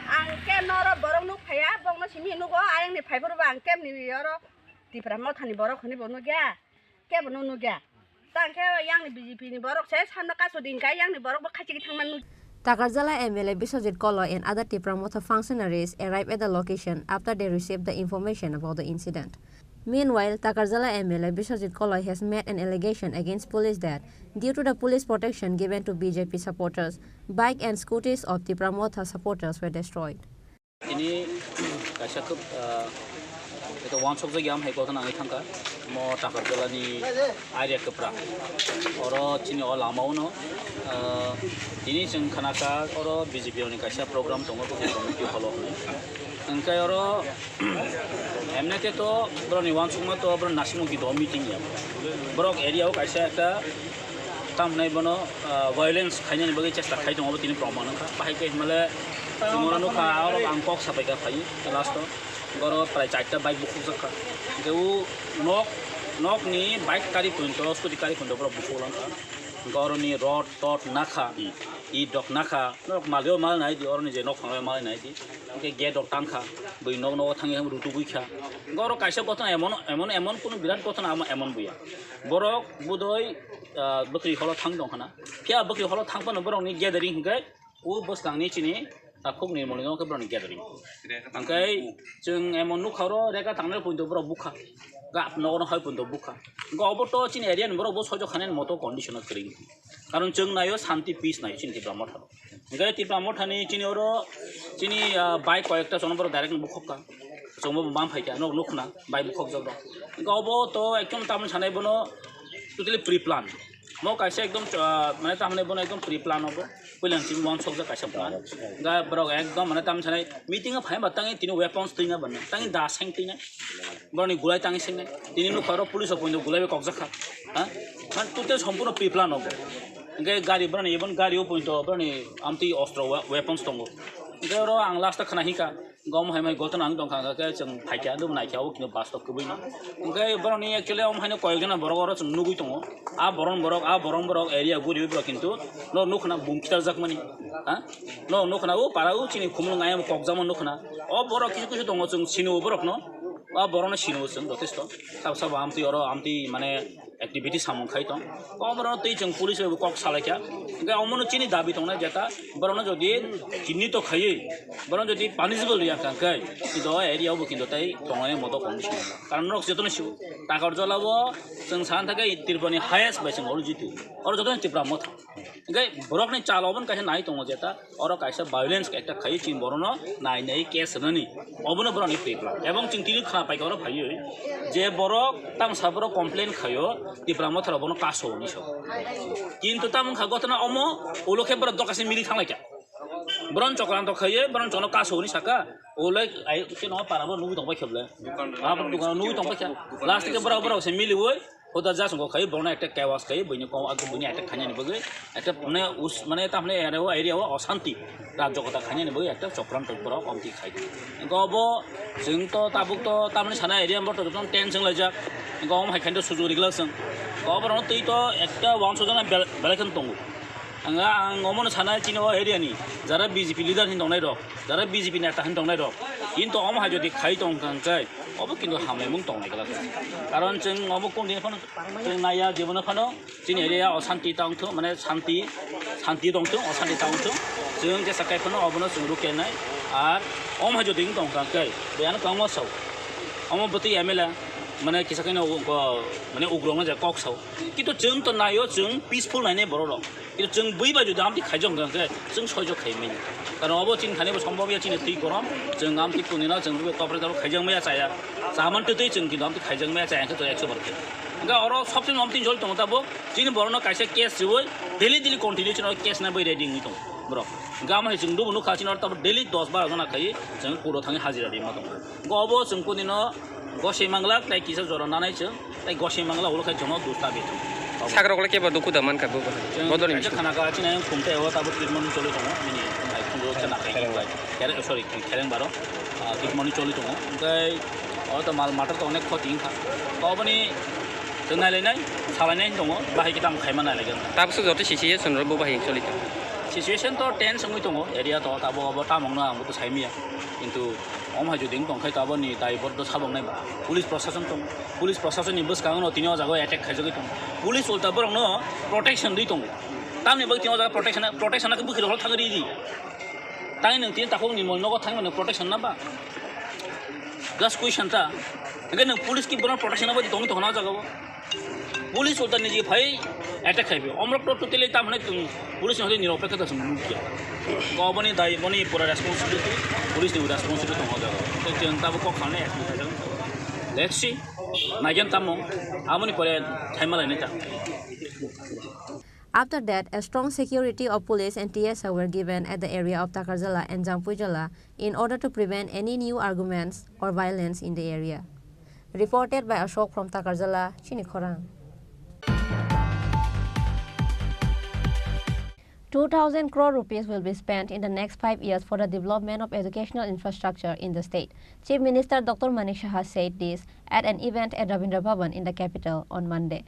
Ang kemno oro borok nuk phaiya, bokno simi nugo, ayang ni phai phuru bo ang kemni oro Tipra Motha ni borok hwnwi bo nukya. Kebo no nukya. Tang khe yang ni B J P ni borok se samno kaso din kai, yang ni borok bo khachi thangma nuk. Takarjala M L A Biswajit Koloi and other Tipra Motha functionaries arrived at the location after they received the information about the incident. Meanwhile, Takarjala M L A Biswajit Koloi has made an allegation against police that, due to the police protection given to B J P supporters, bike and scooties of Tipra Motha supporters were destroyed. Tini kaisa khub, ah, eto wansokjak ya hai kok nangwi thangkha. Mo Takarjala ni area kwpra. Oro chini o lama uno, ah, tini chwng khanakha oro B J P ni kaisa program tongo, Bukhari Community Hall o. Hwnkhe oro emne khe to borokni wansukma to borok nasimung kido meeting ya. Borok area o kaisa ekta tamnai bono, ah, violence khainani bagwi chesta khai tongo, tini proman wngkha. Bahai khe himale chwngno nukha, oro ang kok sapai kha phai last o. Boro prai charta bike bukhukjak kha. Hwnkhe o nok, nokni bike kari phunto, scooty kari phunto borok bukhuk langkha. Hwnkhe oroni rod tod nakha. It rok nakha, norok malio mal nai di, oroni je nok phanglai mal nai di. Hingke gate rok tangkha, bui nok nogo thangwi rutu bui kha. Hingke oro kaisa gotona emon, emon, emon kunu birat gotona amo emon buya. Borok budoi, ah, bwkri holo thang tong khana. Phiya bwkri holo thang phano borokni gathering hingke o bwskangni chini takhuk ni moni no khe borokni gathering. Hingke chwng emon nukha oro rega tangnai poito borok bukha. Gap nogo no hai poito bukha. Hingke obo to chini area ni borok bo sojo khani moto condition o kwrwi. Karon chwng naio shanti peace naio chini Tipra Motha. Hingke Tipra Motha ni chini oro chini, ah, bike koyekta chwng borok direct bukhok kha. Chwng bo bam phai kha, nok nukna bike bukhok jok rok. Hingke obo to ekdom tamoni sanai bono totally pre plan. Mo kaisa ekdom, ah, mane tamoni bono ekdom pre plan obo. Puilang chini wan sok jak kaisa plan. Hingke borok ekdom mane tamoni sanai meeting o phai ba tangi tini weapons twina bana. Tangi da seng twina. Boroni gulai tangi seng nai. Tini nukha oro police o poito gulai bai kokjak kha. Ha? Man total sompurno pre plan obo. Hingke gari boroni ebon gari o poito boroni amtwi ostro wa-, weapons tongo. Hingke oro ang last o khna hika. Gom hai mai gotona ang tongkha hingke chwng phaikha, dum naikha o kino bus to kwbui no. Hingke boroni actually om haino koyek jona borok oro chwng nugui tongo. A boron borok, a boron borok area guri borok kintu no nukna bum kitar jak mani. Ha? No nukna o para o chini khumulung ayam kokjama nukna. O borok kisu kisu tongo chwng sini o borok no. O borok no sini o chwng jotesto. Sabo sabo amtwi oro amtwi mane activity samung khai tong. Oborok twi chwng police bai bo kok salai kha. Hingke omono chini dabi tongnai jeta, borokno jodi chinni to khaiwi, borokno jodi punishable ya kha khe, kintu o area o bo kintu tei tongnai moto condition. Karon norok jotono sio, Takarjala o chwng sana thangkhe Tripura ni highest bai chwng oro jitu. Oro jotono Tipra Motha. Hingke borokni chal obono kaisa nai tongo jeta, oro kaisa violence ekta khaiwi chini borokno nai nai case rwnani. Obono borokni pre plan. Ebong chwng tini khna paikha oro phaiwi je borok tamsa borok complain khaio, Tipra Motha rok bono kaso hinwi sao. Kintu tamo wngkha gotona omo, ulo khe borok doka se mili thanglaikha. Boron chokranto khaiwi, boron chono kaso hinwi saka, ulai ai khe no para bo nugwi tongbai khe bole. Abo dukano nugwi tongbai kha. Last khe borok borok se miliwi, hoda jasongo khai, bono ekta kewas khai, buini kok, buini attack khainani bagwi, ekta mane us-, mane tamni area o, area o osanti, rajyo kota khainani bagwi ekta chokranto borok omti khai. Engko obo chwng to tabuk to tamni sana area bo to jotono tense wnglaijak. Engko omo hai khainto sujuk riglak chwng. Obo rok twi to ekta wansukjana bel-, belai kheno tongo. Ang, ang omono sana chini o area ni jara B J P leader hin tongnai rok, jara B J P neta hin tongnai rok. Kintu omo hai jodi khai tong kha hwnkhe, obo kintu hamlaimung tongnai glak. Karon chwng obo kung din phano chwng naiya, jebono phano chini area o santi tong thung, mane santi, santi tong thung, o santi tong thung. Chwng jesa kai phano obono chwng rukya nai. Ar omo hai jodi wng tong kha hwnkhe, beyano kwbangma sao. Omo bwtwi M L A, mane kisa khe no, mane ugrok no je kok sao. Kintu chwng to naio, chwng peaceful nainai borok rok. Kintu chwng bui bai jodi amtwi khaijak wngkha hwnkhe chwng soijo khai manya. Karon obo chini thani bo sombhob ya chini twi korom, chwng amtwi kunino chwng bui topre topre khaijak maya chaya. Chaman twi twi chwng kintu amtwi khaijak maya chaya hwnkhe to ekso bar khe. Hwnkhe oro sobse amtwi jol tongo tabuk chini borokno kaisa case riwi daily daily continue chini case na bai ready wngwi tongo borok. Hwnkhe amo hai chwng dubu nukha chini oro tabuk daily dos baro jona khai chwng kuro thangwi hajira rima tongo. Hwnkhe obo chwng kunino Gosai manglak tei kisa jora nanai chwng, tei gosai manglak ulo khai chwngno dos ta beton. Sakrok le kebo dukhu da mankha bo. Chwng bodolni kaisa bisingo. Khana ka chini ayang khum tei o tabuk treatment choli tongo, bini khum bai khum ro chana khai khum bai. Kere-, sorry, khereng baro, ah, treatment choli tongo. Hwnkhe o to mal matter to onek khoti wngkha. Oboni chwng nailainai, salainai tongo, bahai kitam khaima nailaigwng. Tabuk se joto situation ro bo bahai choli tongo. Situation to tense wngwi tongo, area to tabuk obo tamongno ang bo to saimanya. Kintu omo hai jodi wng tong khe to aboni daibor do sabok nai ba. Police prosason tong, police prosason ni bwskango no tini o jaga o attack khaijagwi tong. Police ulta borok no protection di tongo. Tamni bagwi tini o jaga protection, protection na bwkhwrwi rok thangwi ridi. Tei nwng tini takhuk ni mol nogo thangwi mano protection na ba? Just question ta. Hwnkhe nwng police ki borok protection na bagwi tongwi tong kha na o jaga o? Police ulta niji phai attack khai bi. Omrok to totally tam hwnwi tong police ni hwnwi nirok pekha ta sung nukya. Ko boni dai boni pura responsibility, police ni responsibility tong o jaga. Tei chwng tabuk kok khanai action khai jago. Let's see. Naigen tamo amoni pore thaima lai nai ta. After that, a strong security of police and T S A were given at the area of Takarjala and Jampuijala in order to prevent any new arguments or violence in the area. Reported by Ashok from Takarjala, Chini Khorang. Two thousand crore rupees will be spent in the next five years for the development of educational infrastructure in the state. Chief Minister Doctor Manik Saha said this at an event at Rabindra Bhavan in the capital on Monday.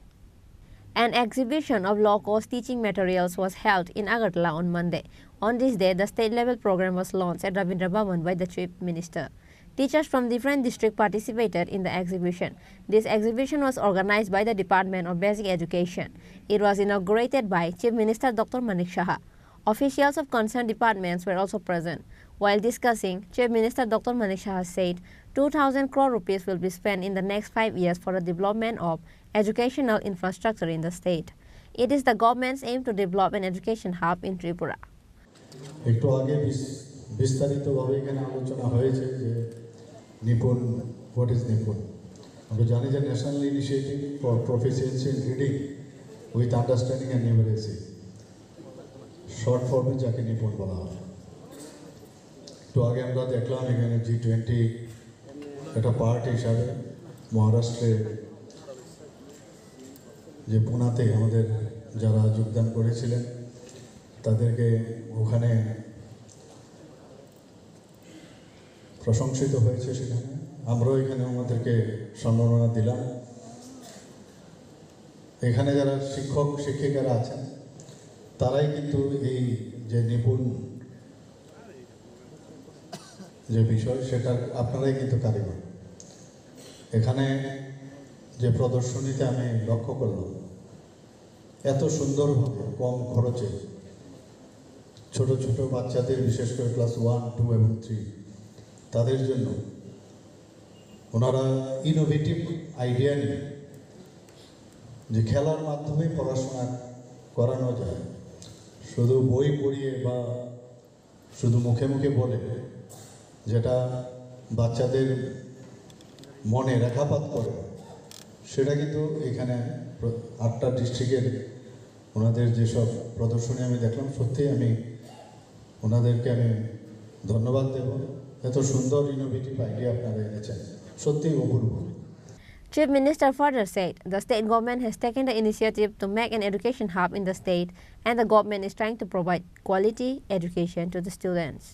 An exhibition of low-cost teaching materials was held in Agartala on Monday. On this day, the state-level program was launched at Rabindra Bhavan by the Chief Minister. Teachers from different districts participated in the exhibition. This exhibition was organized by the Department of Basic Education. It was inaugurated by Chief Minister Doctor Manik Saha. Officials of concerned departments were also present. While discussing, Chief Minister Doctor Manik Saha said two thousand crore rupees will be spent in the next five years for the development of educational infrastructure in the state. It is the government's aim to develop an education hub in Tripura. একটু আগে বিস-, বিস্তারিতভাবে এখানে আলোচনা হয়েছে যে নিপুণ, what is নিপুণ? আমরা জানি যে National Initiative for Proficiency in Reading with Understanding and Numeracy, short ফর্মে যাকে নিপুণ বলা হয়। একটু আগে আমরা দেখলাম এখানে জি টোয়েন্টি একটা পার্ট হিসাবে মহারাষ্ট্রে যে পুনাতে আমাদের যারা যোগদান করেছিলেন, তাদেরকে ওখানে প্রশংসিত হয়েছে সেখানে। আমরাও এখানে ওনাদেরকে সম্মাননা দিলাম। এখানে যারা শিক্ষক শিক্ষিকারা আছেন, তারাই কিন্তু এই যে নিপুণ যে বিষয়, সেটার আপনারাই কিন্তু কারিগর। এখানে যে প্রদর্শনীতে আমি লক্ষ্য করলাম, এত সুন্দরভাবে কম খরচে ছোট ছোট বাচ্চাদের, বিশেষ করে ক্লাস ওয়ান, টু এবং থ্রি, তাদের জন্য ওনারা ইনোভেটিভ আইডিয়া নিয়ে যে খেলার মাধ্যমে পড়াশোনা করানো যায়, শুধু বই পড়িয়ে বা শুধু মুখে মুখে বলে, যেটা বাচ্চাদের মনে রেখাপাত করে, সেটা কিন্তু এখানে প্র-, আটটা ডিস্ট্রিক্টের ওনাদের যেসব প্রদর্শনী আমি দেখলাম, সত্যিই আমি ওনাদেরকে আমি ধন্যবাদ দেব। এত সুন্দর ইনোভেটিভ আইডিয়া আপনারা এনেছেন, সত্যিই অপূর্ব। Chief Minister further said the state government has taken the initiative to make an education hub in the state and the government is trying to provide quality education to the students.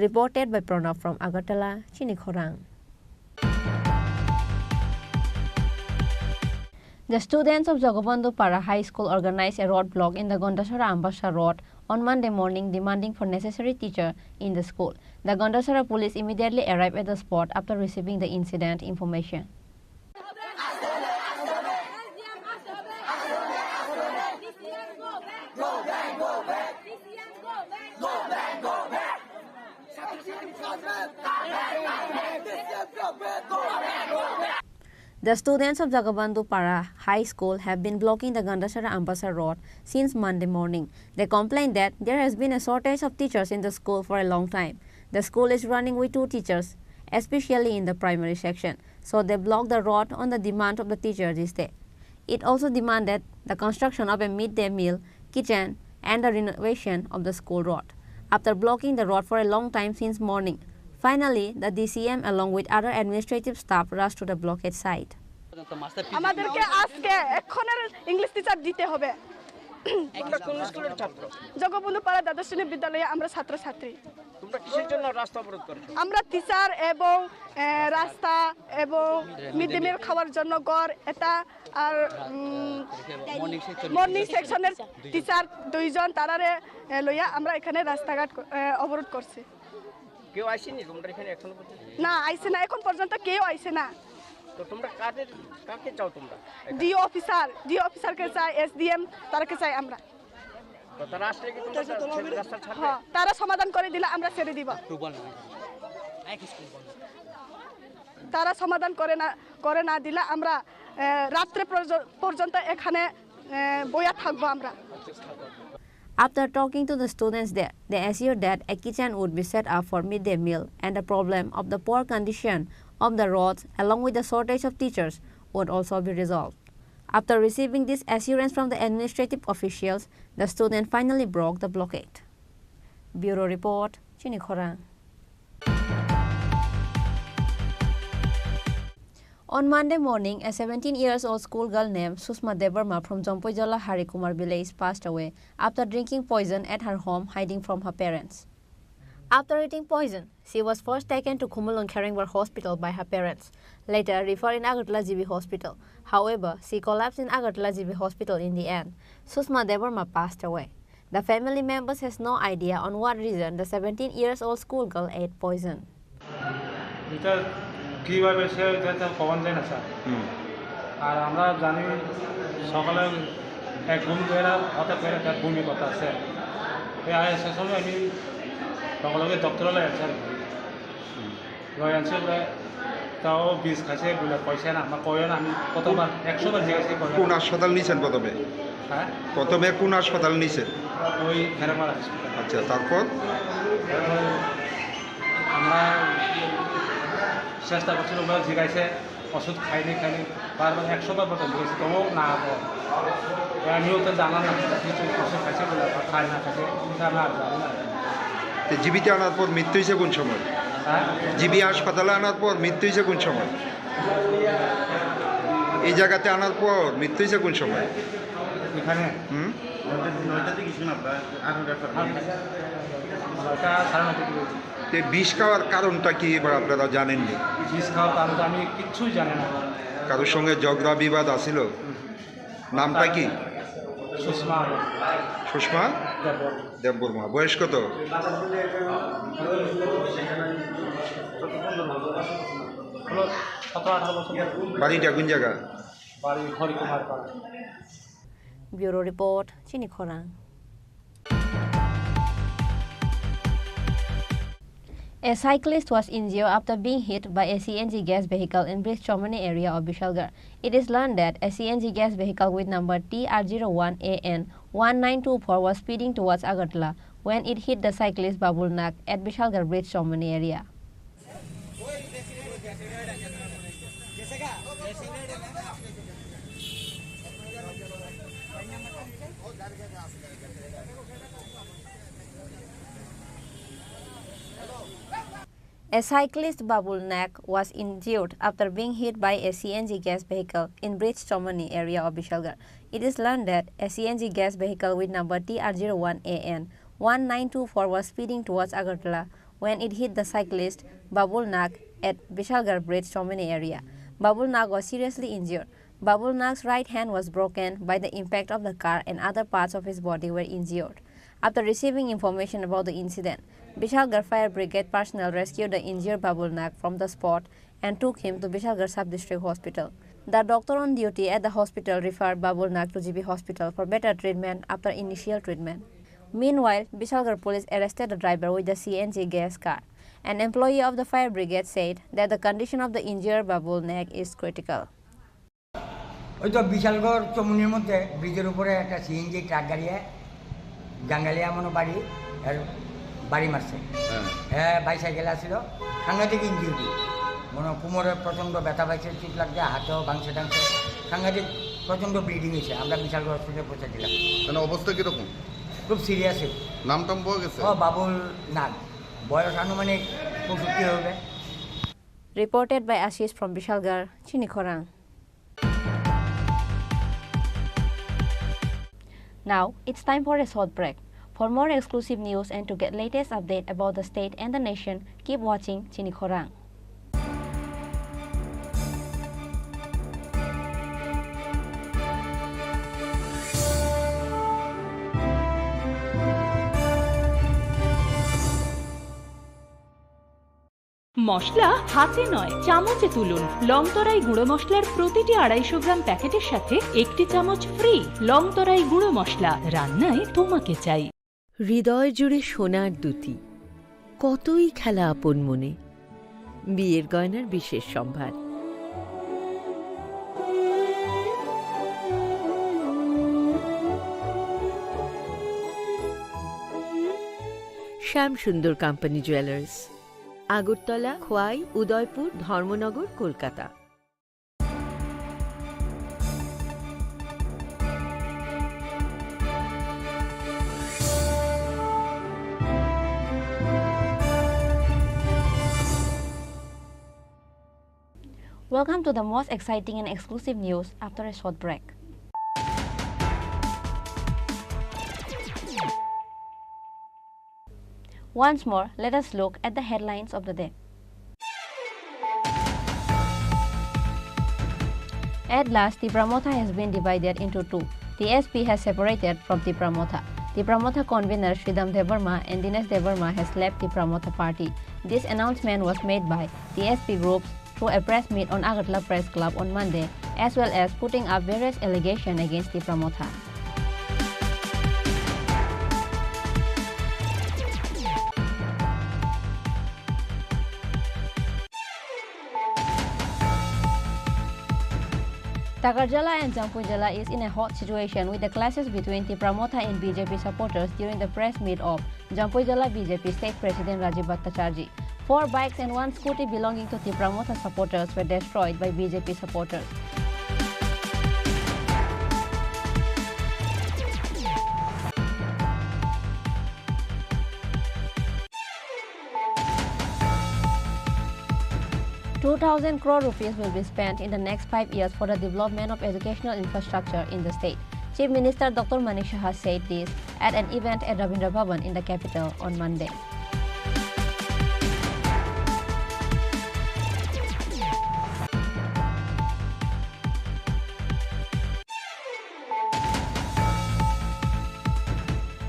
Reported by Pranab from Agartala, Chini Khorang. The students of Jagabandhu Para High School organized a road block in the Gandachara Ambassa Road on Monday morning, demanding for necessary teacher in the school. The Gandachara police immediately arrived at the spot after receiving the incident information. The students of Jagabandhu Para High School have been blocking the Gandachara Ambassa Road since Monday morning. They complain that there has been a shortage of teachers in the school for a long time. The school is running with two teachers, especially in the primary section, so they blocked the road on the demand of the teacher this day. It also demanded the construction of a midday meal kitchen and the renovation of the school road. After blocking the road for a long time since morning, finally the D C M along with other administrative staff rushed to the blockade site. আমাদেরকে আজকে এক্ষণের English teacher দিতে হবে। তোমরা কোন স্কুলের ছাত্র? জগবন্ধু পাড়া দ্বাদশ শ্রেণী বিদ্যালয়ে আমরা ছাত্রছাত্রী। তোমরা কিসের জন্য রাস্তা অবরোধ করেছো? আমরা টিচার এবং, এ, রাস্তা এবং মিড ডে মিল খাওয়ার জন্য ঘর, এটা আর, উম, মর্নিং সেকশনের টিচার দুইজন, তারারে, এ, লইয়া আমরা এখানে রাস্তাঘাট ক-, এ, অবরোধ করছি। কেউ আইসেনি তোমরা এখানে এখনো পর্যন্ত? না, আইসে না, এখন পর্যন্ত কেউ আইসে না। তো তোমরা কাদের, কাকে চাও তোমরা? ডিও অফিসার, ডিও অফিসারকে চাই, এসডিএম, তারাকে চাই আমরা। তো তারা আসলে কি তোমরা ছেড়ে, রাস্তা ছাড়বে? হ্যাঁ, তারা সমাধান করে দিলে আমরা ছেড়ে দিব। তারা সমাধান করে না, করে না দিলে আমরা, এ, রাত্রে পর্য-, পর্যন্ত এখানে, এ, বইয়া থাকবো আমরা। After talking to the students there, they assured that a kitchen would be set up for midday meal and the problem of the poor condition of the roads along with the shortage of teachers would also be resolved. After receiving this assurance from the administrative officials, the student finally broke the blockade. Bureau Report, Chini Khorang. On Monday morning, a seventeen years old schoolgirl named Susma Debbarma from Jompoijola Hari Kumar village passed away after drinking poison at her home, hiding from her parents. After eating poison, she was first taken to Khumulwng Kherengbar Hospital by her parents, later referred in Agartala G B Hospital. However, she collapsed in Agartala G B Hospital in the end. Sushma Debbarma passed away. The family members has no idea on what reason the seventeen years old schoolgirl ate poison. এটা কিভাবে সে এটা তো কখন যায় না, স্যার। হুম। আর আমরা জানি সকালে এক ঘুম করে হঠাৎ করে একটা বমি কথা আছে। এই আয় সে সময় আমি সকালে ওকে ডক্টর হলে, স্যার। হুম। লয়ানসে বলে, তাও বিষ খাইছে বলে কইছে না, আমার কইও না, আমি কতবার, একশো বার জিজ্ঞাসা করি। কোন হাসপাতাল নিছেন প্রথমে? হ্যাঁ? প্রথমে কোন হাসপাতাল নিছেন? ওই ফেরামারা হাসপাতাল। আচ্ছা, তারপর? তারপরে আমরা চেষ্টা করছি, ওরা জিজ্ঞাসা, ওষুধ খাইনি, খাইনি, বারবার একশো বার পর্যন্ত জিজ্ঞাসা, তবুও না তো। আমিও তো জানা না, কিছু ওষুধ খাইছে বলে, বা খায় না খাইছে, এটা আমি আর জানি না। তো জিবিতে আনার পর মৃত্যু হয়েছে কোন সময়? হ্যাঁ? জিবি হাসপাতালে আনার পর মৃত্যু হয়েছে কোন সময়? এই জায়গাতে আনার পর মৃত্যু হয়েছে কোন সময়? এখানে? হুম? নয়টা, নয়টার দিকে ছিল আপনার, আট ঘন্টা পর। নয়টা, সাড়ে নয়টার দিকে হয়েছে। তো বিষ খাওয়ার কারণটা কি এবার আপনারা জানেননি? বিষ খাওয়ার কারণটা আমি কিচ্ছুই জানি না। কারোর সঙ্গে ঝগড়া বিবাদ আছিল? হুম। নামটা কি? সুষমা। সুষমা? দেববর্মা। দেববর্মা। বয়স কত? হলো সতেরো আঠারো বছর। বাড়িটা কোন জায়গা? বাড়ি হরিকুমার পাড়া। Bureau report, Chini Khorang. A cyclist was injured after being hit by a C N G gas vehicle in Bridge Chomani area of Bishalgarh. It is learned that a C N G gas vehicle with number T R zero one A N one nine two four was speeding towards Agartala when it hit the cyclist Babul Nag at Bishalgarh Bridge Chomani area. A cyclist Babul Nag was injured after being hit by a C N G gas vehicle in Bridge Chomani area of Bishalgarh. It is learned that a C N G gas vehicle with number T R zero one A N one nine two four was speeding towards Agartala when it hit the cyclist Babul Nag at Bishalgarh Bridge Chomani area. Babul Nag was seriously injured. Babul Nag's right hand was broken by the impact of the car and other parts of his body were injured. After receiving information about the incident, Bishalgarh Fire Brigade personnel rescued the injured Babul Nag from the spot and took him to Bishalgarh Sub-District Hospital. The doctor on duty at the hospital referred Babul Nag to G B Hospital for better treatment after initial treatment. Meanwhile, Bishalgarh police arrested the driver with the C N G gas car. An employee of the fire brigade said that the condition of the injured Babul Nag is critical. ওই তো বিশালগড় চমুনির মধ্যে ব্রিজের উপরে একটা CNG truck গাড়িয়ে জাঙ্গালিয়া মনো বাড়ি, এর বাড়ি মারছে। হ্যাঁ। হ্যাঁ, বাইসাইকেল আসছিল, সাংঘাতিক ইঞ্জুরি। মনে হয় কোমরে প্রচণ্ড ব্যথা পাইছে, চোট লাগছে, হাতেও ভাঙছে টাংছে, সাংঘাতিক প্রচণ্ড ব্লিডিং হয়েছে। আমরা বিশালগড় হসপিটালে পৌঁছে দিলাম। মানে অবস্থা কিরকম? খুব সিরিয়াস। নাম টাম পাওয়া গেছে? ও বাবুল নাগ, বয়স আনুমানিক পঁয়ষট্টি হবে। Reported by Ashish from Bishalgarh, Chini Khorang. Now, it's time for a short break. For more exclusive news and to get latest update about the state and the nation, keep watching Chini Khorang. মশলা হাতে নয়, চামচে তুলুন। লং তরাই গুঁড়ো মশলার প্রতিটি আড়াইশো গ্রাম প্যাকেটের সাথে একটি চামচ ফ্রি। লং তরাই গুঁড়ো মশলা, রান্নায় তোমাকে চাই। হৃদয় জুড়ে সোনার দ্যুতি, কতই খেলা আপন মনে। বিয়ের গয়নার বিশেষ সম্ভার। শ্যাম সুন্দর কোম্পানি জুয়েলার্স, আগরতলা, খোয়াই, উদয়পুর, ধর্মনগর, Kolkata. Welcome to the most exciting and exclusive news after a short break. Once more, let us look at the headlines of the day. At last, Tipra Motha has been divided into two. T S P has separated from Tipra Motha. Tipra Motha convener Sridham Debbarma and Dinesh Debbarma has left Tipra Motha party. This announcement was made by T S P groups through a press meet on Agartala Press Club on Monday, as well as putting up various allegations against Tipra Motha. Takarjala and Jampuijala is in a hot situation with the clashes between Tipra Motha and B J P supporters during the press meet of Jampuijala B J P state president Rajiv Bhattacharjee. Four bikes and one scooty belonging to Tipra Motha supporters were destroyed by B J P supporters. Two thousand crore rupees will be spent in the next five years for the development of educational infrastructure in the state. Chief Minister Doctor Manik Saha said this at an event at Rabindra Bhavan in the capital on Monday.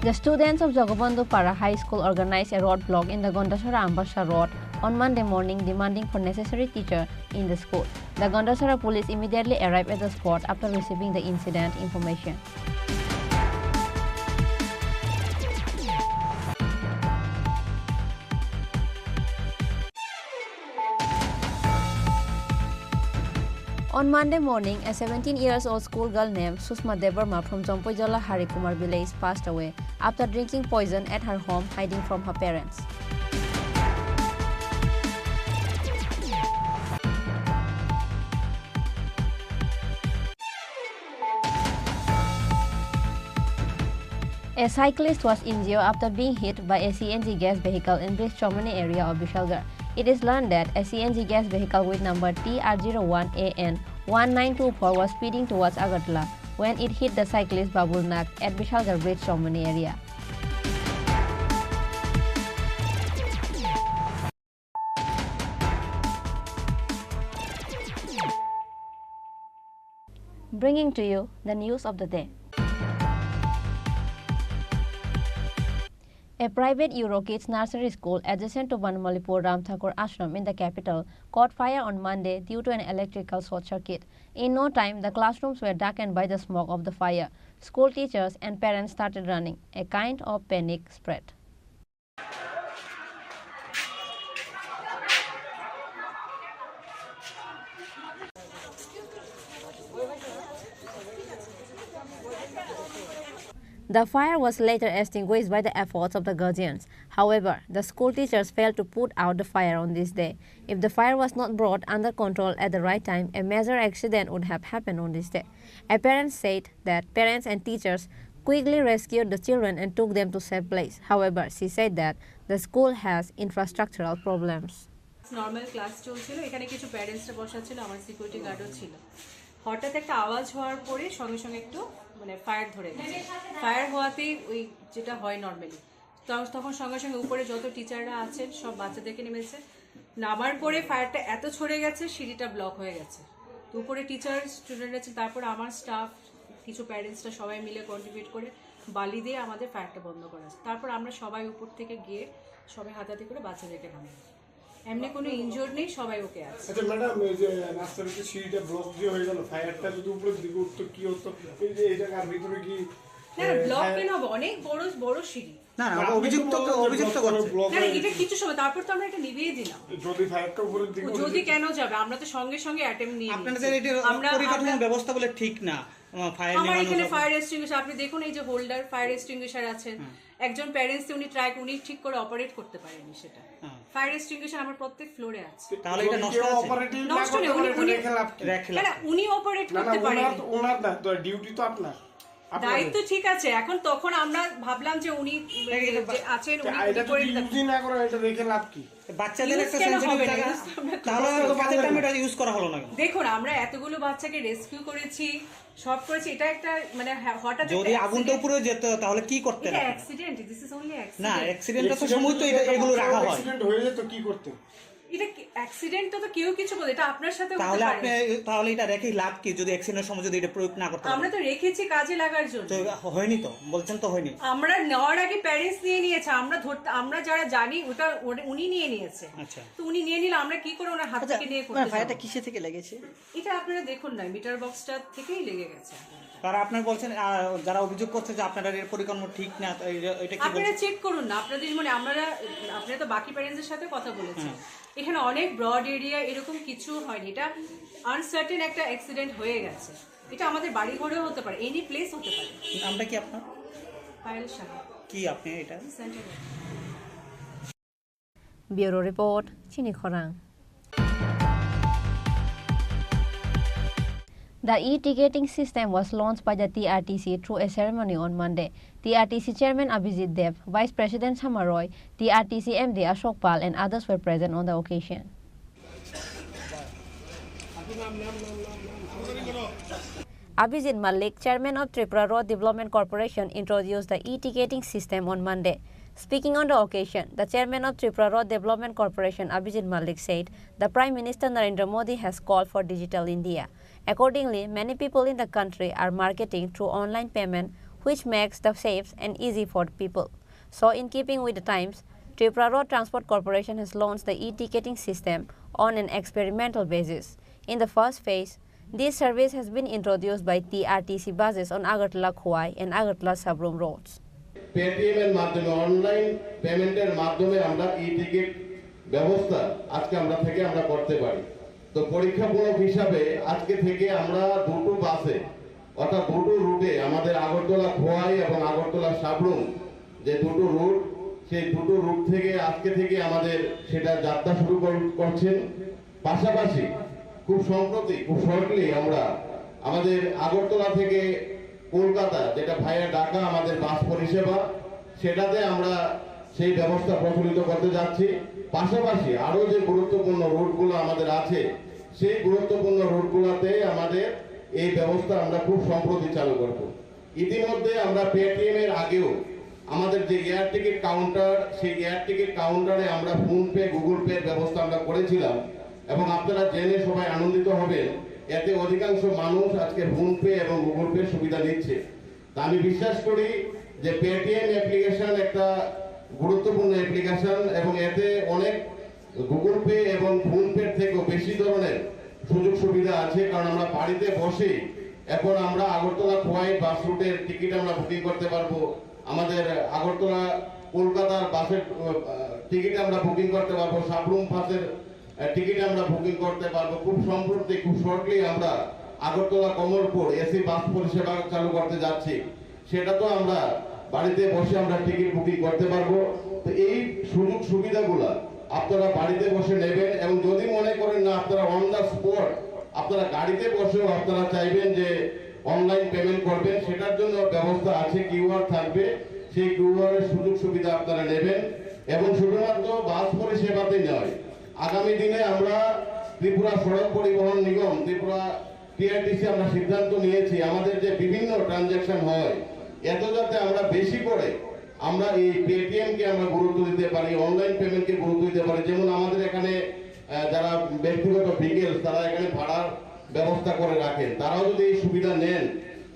The students of Jagabandhu Para High School organized a road block in the Gandachara Ambassa Road on Monday morning, demanding for necessary teacher in the school. The Gandachara police immediately arrived at the spot after receiving the incident information. On Monday morning, a seventeen years old schoolgirl named Sushma Debbarma from Jampuijala Hari Kumar village passed away after drinking poison at her home, hiding from her parents. A cyclist was injured after being hit by a C N G gas vehicle in Bridge Chomani area of Bishalgarh. It is learned that a C N G gas vehicle with number T R zero one A N one nine two four was speeding towards Agartala when it hit the cyclist Babul Nag at Bishalgarh Bridge Chomani area. Bringing to you the news of the day. A private Euro Kids nursery school adjacent to Banmalipur Ram Thakur Ashram in the capital caught fire on Monday due to an electrical short circuit. In no time, the classrooms were darkened by the smoke of the fire. School teachers and parents started running. A kind of panic spread. The fire was later extinguished by the efforts of the guardians. However, the school teachers failed to put out the fire on this day. If the fire was not brought under control at the right time, a major accident would have happened on this day. A parent said that parents and teachers quickly rescued the children and took them to safe place. However, she said that the school has infrastructural problems. Normal class চলছিল, এখানে কিছু প্যারেন্টসরা বসা ছিল, আমার সিকিউরিটি গার্ডও ছিল। হঠাৎ একটা আওয়াজ হওয়ার পরে সঙ্গে সঙ্গে একটু মানে ফায়ার ধরে গেছে। ফায়ার হওয়াতেই ওই যেটা হয় নর্মালি, তো তখন সঙ্গে সঙ্গে উপরে যত টিচাররা আছেন সব বাচ্চাদেরকে নেমেছে। নামার পরে ফায়ারটা এত ছড়ে গেছে, সিঁড়িটা ব্লক হয়ে গেছে। তো উপরে টিচার, স্টুডেন্ট আছে, তারপর আমার স্টাফ, কিছু প্যারেন্টসরা সবাই মিলে কন্ট্রিবিউট করে বালি দিয়ে আমাদের ফায়ারটা বন্ধ করা হয়েছে। তারপর আমরা সবাই উপর থেকে গিয়ে সবাই হাতাহাতি করে বাচ্চাদেরকে নামাই। এমনি কোনো ইনজুর্ড নেই, সবাই ওকে আছে। আচ্ছা ম্যাডাম, এই যে রাস্তার উপরে সিঁড়িটা ব্লক যে হয়ে গেল, ফায়ারটা যদি উপরের দিকে উঠতো কি হতো? এই যে এই জায়গার ভিতরে কি না, না, ব্লক কেন হবে? অনেক বড় বড় সিঁড়ি। না, না, অভিযুক্ত তো, অভিযুক্ত করছে। ব্লক না, না, হয়ে এটা গেছে। কিছু সময়, তারপর তো আমরা এটা নিভিয়ে দিলাম। যদি ফায়ারটা উপরের দিকে উঠে যদি যেত? কেন যাবে? আমরা তো সঙ্গে সঙ্গে অ্যাটেম্প নিয়ে আপনাদের নিয়েছি। এটা আমরা, পরিকাঠামো আমরা ব্যবস্থা বলে ঠিক না, আহ, ফায়ার আমার নিভানোর এখানে সব ফায়ার এক্সটিংগুইশার, আপনি দেখুন এই যে হোল্ডার ফায়ার এক্সটিংগুইশার আছে। হুম। একজন প্যারেন্টস উনি ট্রাই, উনি ঠিক করে অপারেট করতে পারেননি সেটা। হ্যাঁ। ফায়ার এক্সটিংগুইশার আমার প্রত্যেক ফ্লোরে আছে। তাহলে এটা যদি নষ্ট কেউ আছে? অপারেটিভ না নষ্ট করতে নেই, পারে, উনি, এটা উনি রেখে লাভ কি? রেখে না, লাভ না, কি? উনি অপারেট না, না, করতে ওনার পারেননি। তো, ওনার না, তো ডিউটি তো আপনার। দায়িত্ব ঠিক আছে। এখন তখন আমরা ভাবলাম যে উনি, এটা যে আছেন, উনি এটা যদি করে দিতে ইউজই না করেন, এটা রেখে লাভ কি? বাচ্চাদের ইউজ একটা কেন সেন্সিটিভ হবে না? জায়গা। ইউজ তো আমরা তাহলে করবো। তো বাচ্চাদের টাইমে এটা ইউজ করা হলো না কেন? দেখুন, আমরা এতগুলো বাচ্চাকে রেস্কিউ করেছি, সব করেছি, এটা একটা মানে হ্যাঁ, হঠাৎ যদি একটা আগুনটা অ্যাক্সিডেন্ট। উপরে যেত তাহলে কি করতে? এটা অ্যাক্সিডেন্ট, this is only না, accident। অ্যাক্সিডেন্টটা তো সময় তো এটা, এগুলো রাখা হয়। অ্যাক্সিডেন্ট হয়ে যেত, কি করতে? এটা কি, অ্যাক্সিডেন্টটা তো কেউ কিছু বলে, এটা আপনার সাথেও হতে তাহলে পারে। আপনি, তাহলে এটা রেখে লাভ কি যদি অ্যাক্সিডেন্টের সময় যদি এটা প্রয়োগ না করতে আমরা পারেন? তো রেখেছি কাজে লাগার জন্য। তো হয়নি তো, বলছেন তো হয়নি। আমরা নেওয়ার আগে প্যারেন্টস নিয়ে নিয়েছে, আমরা ধরতে, আমরা যারা জানি ওটা ওর-, উনি নিয়ে নিয়েছে। আচ্ছা। তো উনি নিয়ে নিলে আমরা কি করে ওনার হাত আচ্ছা, থেকে নিয়ে না, করতে ফায়ারটা যাবো? কিসে থেকে লেগেছে? এটা আপনারা দেখুন না, মিটার বক্সটা থেকেই লেগে গেছে। তারা আপনার বলছেন, আহ, যারা অভিযোগ করছে যে আপনারা এর পরিকাঠামো ঠিক না, তো এই যে, এটা কি আপনারা বলছেন? চেক করুন না, আপনাদের মানে আমরা, আপনারা তো বাকি প্যারেন্টসদের সাথে কথা বলেছেন। হুম। এখানে অনেক ব্রড এরিয়া এরকম কিছু হয়নি, এটা আনসার্টেন একটা অ্যাক্সিডেন্ট হয়ে গেছে। এটা আমাদের বাড়ি ঘরেও হতে পারে, এনি প্লেস হতে পারে। নামটা কি আপনার? পায়েল সাহা। কি আপনি এটা? Centre. Bureau report, Chini Khorang. The e-ticketing system was launched by the T R T C through a ceremony on Monday. T R T C Chairman Abhijit Dev, Vice President Shama Roy, T R T C M D Ashok Pal and others were present on the occasion. Abhijit Malik, chairman of Tripura Road Development Corporation, introduced the e-ticketing system on Monday. Speaking on the occasion, the chairman of Tripura Road Development Corporation, Abhijit Malik, said the Prime Minister Narendra Modi has called for Digital India. Accordingly, many people in the country are marketing through online payment, which makes the safe and easy for the people. So, in keeping with the times, Tripura Road Transport Corporation has launched the e-ticketing system on an experimental basis. In the first phase, this service has been introduced by T R T C buses on Agartala Khowai and Agartala Sabrum roads. Paytm এর মাধ্যমে, অনলাইন পেমেন্টের মাধ্যমে আমরা e ticket ব্যবস্থা আজকে আমরা থেকে আমরা করতে পারি। তো পরীক্ষামূলক হিসাবে আজকে থেকে আমরা দুটো বাসে, অর্থাৎ দুটো রুটে, আমাদের আগরতলা খোয়াই এবং আগরতলা সাবরুম যে দুটো রুট, সেই দুটো রুট থেকে আজকে থেকে আমাদের সেটা যাত্রা শুরু কর-, করছেন। পাশাপাশি খুব সম্প্রতি, খুব শর্টলি আমরা আমাদের আগরতলা থেকে কলকাতা, যেটা ভায়া ঢাকা আমাদের বাস পরিষেবা, সেটাতে আমরা সেই ব্যবস্থা প্রচলিত করতে যাচ্ছি। পাশাপাশি আরও যে গুরুত্বপূর্ণ রুটগুলো আমাদের আছে, সেই গুরুত্বপূর্ণ রুটগুলোতে আমাদের এই ব্যবস্থা আমরা খুব সম্প্রতি চালু করব। ইতিমধ্যে আমরা পেটিএম এর আগেও আমাদের যে এয়ার টিকিট কাউন্টার, সেই এয়ার টিকিট কাউন্টারে আমরা PhonePe, Google Pay র ব্যবস্থা আমরা করেছিলাম এবং আপনারা জেনে সবাই আনন্দিত হবেন, এতে অধিকাংশ মানুষ আজকে PhonePe এবং Google Pay র সুবিধা নিচ্ছে। তা আমি বিশ্বাস করি যে পেটিএম অ্যাপ্লিকেশন একটা গুরুত্বপূর্ণ অ্যাপ্লিকেশন এবং এতে অনেক Google Pay এবং PhonePe র থেকেও বেশি ধরনের সুযোগ সুবিধা আছে, কারণ আমরা বাড়িতে বসে এখন আমরা আগরতলা খোয়াই বাস রুটের টিকিট আমরা বুকিং করতে পারবো, আমাদের আগরতলা কলকাতার বাসের, আহ, টিকিট আমরা বুকিং করতে পারবো, সাবরুম বাসের, আহ, টিকিট আমরা বুকিং করতে পারবো। খুব সম্প্রতি, খুব শর্টলি আমরা আগরতলা কমলপুর এসি বাস পরিষেবা চালু করতে যাচ্ছি। সেটা তো আমরা বাড়িতে বসে আমরা টিকিট বুকিং করতে পারবো। তো এই সুযোগ সুবিধাগুলা আপনারা বাড়িতে বসে নেবেন এবং যদি মনে করেন না আপনারা অন দ্য স্পট আপনারা গাড়িতে বসেও আপনারা চাইবেন যে অনলাইন পেমেন্ট করবেন, সেটার জন্য ব্যবস্থা আছে, কিউআর থাকবে, সেই কিউআর এর সুযোগ সুবিধা আপনারা নেবেন। এবং শুধুমাত্র বাস পরিষেবাতে নয়, আগামী দিনে আমরা ত্রিপুরা সড়ক পরিবহন নিগম, ত্রিপুরা টিআরটিসি আমরা সিদ্ধান্ত নিয়েছি, আমাদের যে বিভিন্ন ট্রানজ্যাকশন হয়, এত যাতে আমরা বেশি করে আমরা এই পেটিএম কে আমরা গুরুত্ব দিতে পারি, অনলাইন পেমেন্ট কে গুরুত্ব দিতে পারি। যেমন আমাদের এখানে, আহ, যারা ব্যক্তিগত ভিকেলস, তারা এখানে ভাড়ার ব্যবস্থা করে রাখেন, তারাও যদি এই সুবিধা নেন,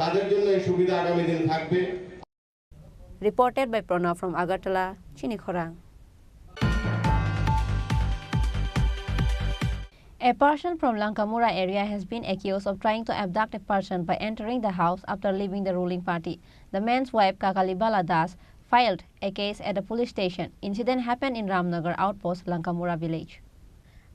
তাদের জন্য এই সুবিধা আগামী দিন থাকবে। Reported by Pranav from Agartala, Chini Khorang. A person from Lankamura area has been accused of trying to abduct a person by entering the house after leaving the ruling party. The man's wife, Kakali Bala Das, filed a case at the police station. Incident happened in Ramnagar outpost, Lankamura village.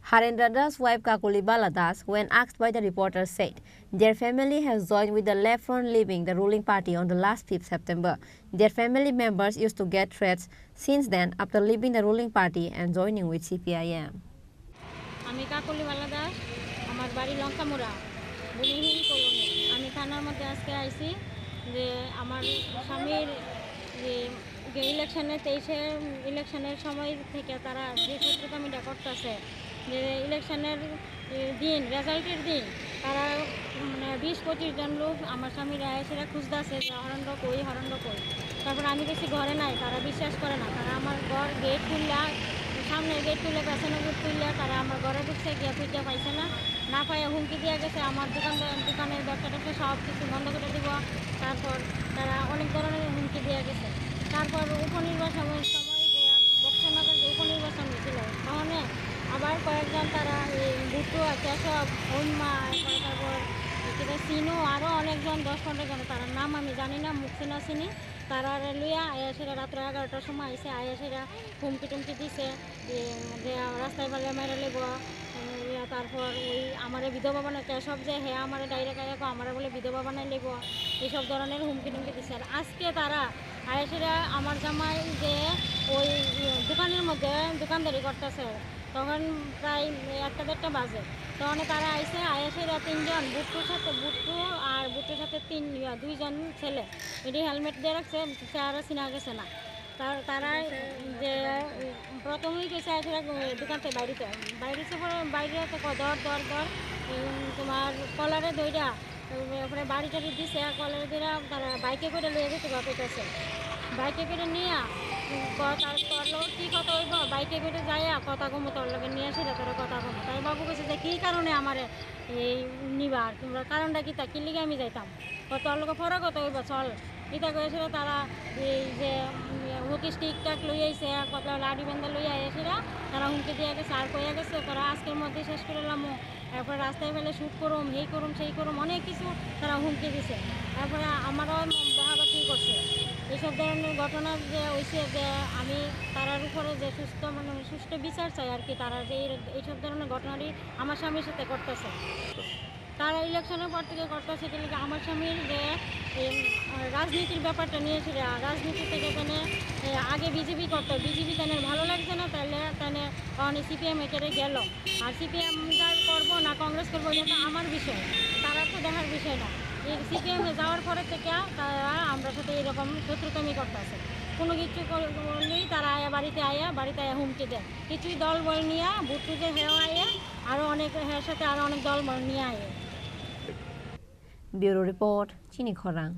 Harendra Das' wife Kakuli Bala Das, when asked by the reporter, said their family has joined with the Left Front leaving the ruling party on the last fifth September. Their family members used to get threats since then after leaving the ruling party and joining with CPIM. আমি কাকলি বালা দাস, আমার বাড়ি লঙ্কামুড়া, ভূমিহীন কলোনি। আমি থানার মধ্যে আজকে আইছি, যে আমার স্বামীর যে, যে ইলেকশনে তেইশে ইলেকশনের সময় থেকে তারা যে শত্রুতা মিডিয়া করতেছে, যে ইলেকশনের, এ, দিন, রেজাল্টের দিন তারা, মানে, বিশ পঁচিশ জন লোক আমার স্বামীর আয়েসেরা খুঁজতেছে যে হরণ্ড কই, হরণ্ড কই। তারপর আমি গেছি ঘরে নাই, তারা বিশ্বাস করে না। তারা আমার ঘর গেট খুললা, সামনের গেট খুললে, পেছনের গেট খুললে, তারা আমার ঘরে ঢুকছে, গিয়া খুঁজে পাইছে না। না পাইয়া হুমকি দিয়ে গেছে, আমার দোকান, দোকানের ব্যবসা ট্যাবসা সব কিছু বন্ধ করে দিব। তারপর তারা অনেক ধরনের হুমকি দিয়ে গেছে। তারপর উপনির্বাচনের সময় যে বক্সনগর যে উপনির্বাচন হয়েছিল, তখন আবার কয়েকজন তারা এই ভুট্টু আছে সব, ওম্মা, তারপর কিতা সিনু, আরও অনেকজন দশ পনেরো জন, তার নাম আমি জানি না, মুখ চিনা চিনি। তারা লইয়া আয়া সেটা রাত্র এগারোটার সময় আইসে, আয়া সেটা হুমকি টুমকি দিছে যে, যে রাস্তায় পারলে মেরে লেব। উম, ইয়া, তারপর ওই আমারে বিধবা বানাইতে সব যে হে আমারে ডাইরেক্ট আয়া কো আমারে বলে বিধবা বানাই লেব, এইসব ধরনের হুমকি টুমকি দিছে। আর আজকে তারা আয়া সেটা আমার জামাই যে ওই, উম, দোকানের মধ্যে দোকানদারি করতেছে, তখন প্রায় একটা দেড়টা বাজে। তখন তারা আইসে, আয়া সেটা তিনজন, বুট্টুর সাথে, বুট্টু আর বুট্টুর সাথে তিন, ইয়া, দুইজন ছেলে, এটি হেলমেট দিয়ে রাখছে, চেহারা চিনা গেছে না। তার, তারা যে, উম, প্রথমেই গেছে আসলে, উম, দোকান থেকে বাড়িতে, বাইরে এসে পরে বাইরে তো ক-, দর, দর, দর, উম, তোমার কলারে দইরা, উম, এরপরে বাড়ি টাড়ি দিছে, কলারে দইরা তারা বাইকে করে লইয়া যেতে পারতেছে। বাইকে করে নিয়ে, উম, ক-, তার, তোর লগে কি কথা হইব? বাইকে করে যাইয়া কথা কমো তোর লগে নিয়ে আসলে তোরা কথা কমো। তাই বাবু গেছে যে কি কারণে আমারে এই নিবা আর তোমরা কারণটা কি তা কি লিগে আমি যাইতাম? কত লোক ফরক কত হইব চল। এটা করেছিল তারা এই যে, উম, হুকি স্টিক টাক লই আইছে, কত লাঠি বান্ধা লই আইছিল, তারা হুমকি দিয়ে গেছে আর কইয়া গেছে, "তোরা আজকের মধ্যে শেষ করে লামো, এরপরে রাস্তায় ফেলে শ্যুট করুম, এই করুম, সেই করুম", অনেক কিছু তারা হুমকি দিছে। তারপরে আমারও বকাবকি করছে। এইসব ধরনের ঘটনা যে হইছে যে আমি তারার উপরে যে সুস্থ, মানে সুষ্ঠু বিচার চাই আর কি, তারা যে এই, এইসব ধরনের ঘটনাটি আমার স্বামীর সাথে করতেছে। তারা ইলেকশনের পর থেকে করতেছে কি লাগে আমার স্বামীর যে, এম, রাজনীতির ব্যাপারটা নিয়ে ছিল, রাজনীতি থেকে মানে, এ, আগে বিজেপি করতো, বিজেপি তাদের ভালো লাগছে না, তাহলে তাহলে তখন সিপিএম এ গেল। আর সিপিএম যার করবো না কংগ্রেস করবো, এটা তো আমার বিষয়, তারা তো দেখার বিষয় না। এই সিপিএম এ যাওয়ার পরে থেকে তারা আমরা সাথে এরকম শত্রুতামি করতেছে। কোনো কিছু কর-, করলেই তারা আয়া বাড়িতে আয়া, বাড়িতে আয়া হুমকি দেয়। কিছুই দল বল নিয়ে, ভুট্টু যে হেও আয়া, আরো অনেক, এর সাথে আরো অনেক দলবল নিয়ে আয়। Bureau report, Chini Khorang.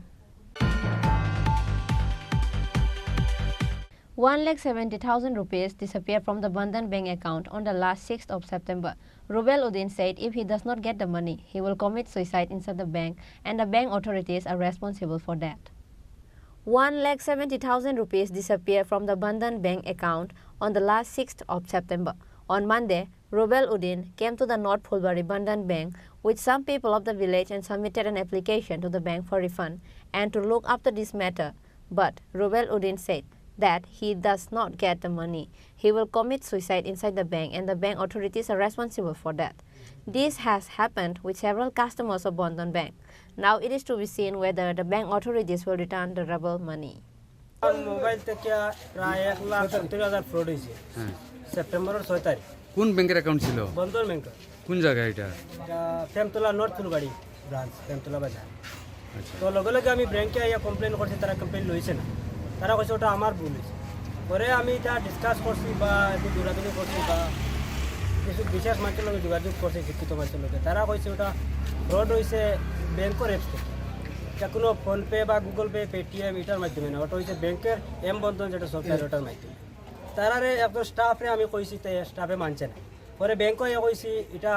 One lakh seventy thousand rupees disappeared from the Bandhan Bank account on the last sixth of September. Rubel Uddin said if he does not get the money, he will commit suicide inside the bank and the bank authorities are responsible for that. One lakh seventy thousand rupees disappeared from the Bandhan Bank account on the last sixth of September. On Monday, Rubel Uddin came to the North Phulbari Bandhan Bank with some people of the village and submitted an application to the bank for refund and to look after this matter. But Rubel Uddin said that he does not get the money. He will commit suicide inside the bank and the bank authorities are responsible for that. This has happened with several customers of Bandhan Bank. Now it is to be seen whether the bank authorities will return the Rubel money. আমার মোবাইল থেকে প্রায় এক লাখ সত্তর হাজার ফ্রড হয়েছে। হ্যাঁ। সেপ্টেম্বরের ছয় তারিখ। কোন ব্যাংকের অ্যাকাউন্ট ছিল? বন্ধন ব্যাংক। কোন জায়গা এটা? এটা প্রেমতলা নর্থ ফুলবাড়ি ব্রাঞ্চ, প্রেমতলা বাজার। আচ্ছা। তো লগে লগে আমি ব্যাংকে আইয়া কমপ্লেন করছি, তারা কমপ্লেন লইছে না। তারা কইছে ওটা আমার ভুল হয়েছে। পরে আমি এটা ডিসকাস করছি বা একটু দৌড়াদৌড়ি করছি বা কিছু বিশেষ মানুষের লগে যোগাযোগ করছি, শিক্ষিত মানুষের লগে। তারা কইছে ওটা ফ্রড হয়েছে ব্যাংকের অ্যাপস থেকে। এটা কোনো ফোনপে বা গুগল পে, পেটিএম এটার মাধ্যমে না, ওটা হয়েছে ব্যাংকের এম বন্ধন যেটা সফটওয়্যার, ওটার মাধ্যমে। তারারে একজন স্টাফরে আমি কইছি, তাই স্টাফে মানছে না। পরে ব্যাংকে আইয়া কইছি এটা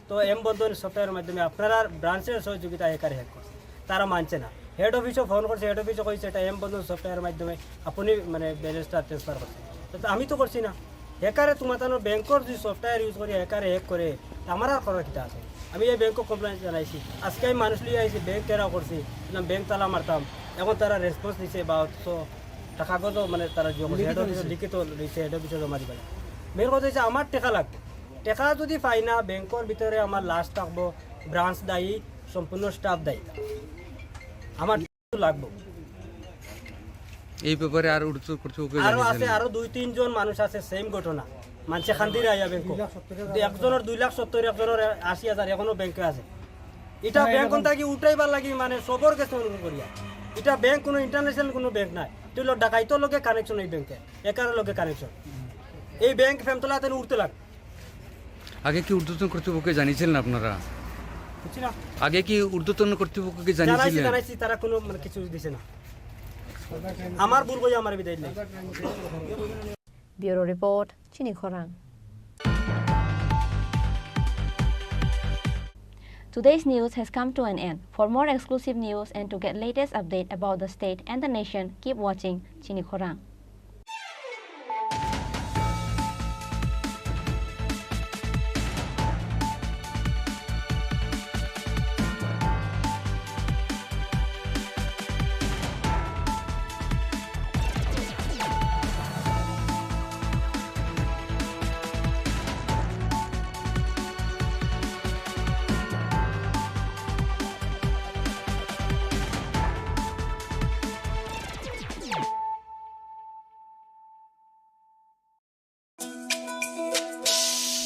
তো এম বন্ধন সফটওয়্যারের মাধ্যমে আপনারা ব্রাঞ্চের সহযোগিতা হ্যাকারে হ্যাক করছে, তারা মানছে না। হেড অফিসও ফোন করছে, হেড অফিসও কইছে এটা এম বন্ধন সফটওয়্যারের মাধ্যমে আপনি মানে ব্যালেন্সটা ট্রান্সফার করছেন। তো আমি তো করছি না। হ্যাকারে তোমার তানো ব্যাংকর যদি সফটওয়্যার ইউজ করি হ্যাকারে হ্যাক করে, তা আমার আর করার কিতা আছে? আমি এই ব্যাংকে কমপ্লেন জানাইছি, আজকে আমি মানুষ লিয়ে আইছি, ব্যাংক ঘেরাও করছি, বললাম ব্যাংক তালা মারতাম, এখন তারা রেসপন্স দিছে বা অথচ তা কাগজও মানে তারা জমা লিখিত হেড অফিসে দিছে। লিখিত দিছে, হেড অফিসে জমা দিবে। মেন কথা হচ্ছে আমার টাকা লাগবে, টাকা যদি পাই না ব্যাংকের ভিতরে আমার লাশ থাকবো, ব্রাঞ্চ দায়ী, সম্পূর্ণ স্টাফ দায়ী। আমার লাগবো। এই ব্যাপারে আর উঠতে করতে ওকে আরো জানিয়ে আছে, জানান। আরো দুই তিনজন মানুষ আছে সেম ঘটনা, মানছে খান্দির আইয়া ব্যাংক। দুই লাখ সত্তর হাজার। একজনের দুই লাখ সত্তর, একজনের আশি হাজার এখনো ব্যাংকে আছে। এটা মানে ব্যাংক এরকম থাকি উঠাইবার লাগি মানে সবর কাছে অনুরোধ করিয়া। এটা ব্যাংক কোনো ইন্টারন্যাশনাল কোনো ব্যাংক নাই, এটা হলো ডাকাইতর লগে কানেকশন, এই ব্যাংকে একার লগে কানেকশন। এই ব্যাংক ফেমতলা তেন উঠতে লাগ। আগে কি ঊর্ধ্বতন কর্তৃপক্ষকে জানিয়েছিলেন আপনারা? বুঝছি না। আগে কি ঊর্ধ্বতন কর্তৃপক্ষকে জানিয়েছিলেন? জানাইছি, তারা কোনো মানে কিছু দিছে না। আমার ভুল বুঝে আমার বিদায় নেই। Bureau Report, Chini Khorang. Today's news has come to an end. For more exclusive news and to get latest update about the state and the nation, keep watching Chini Khorang.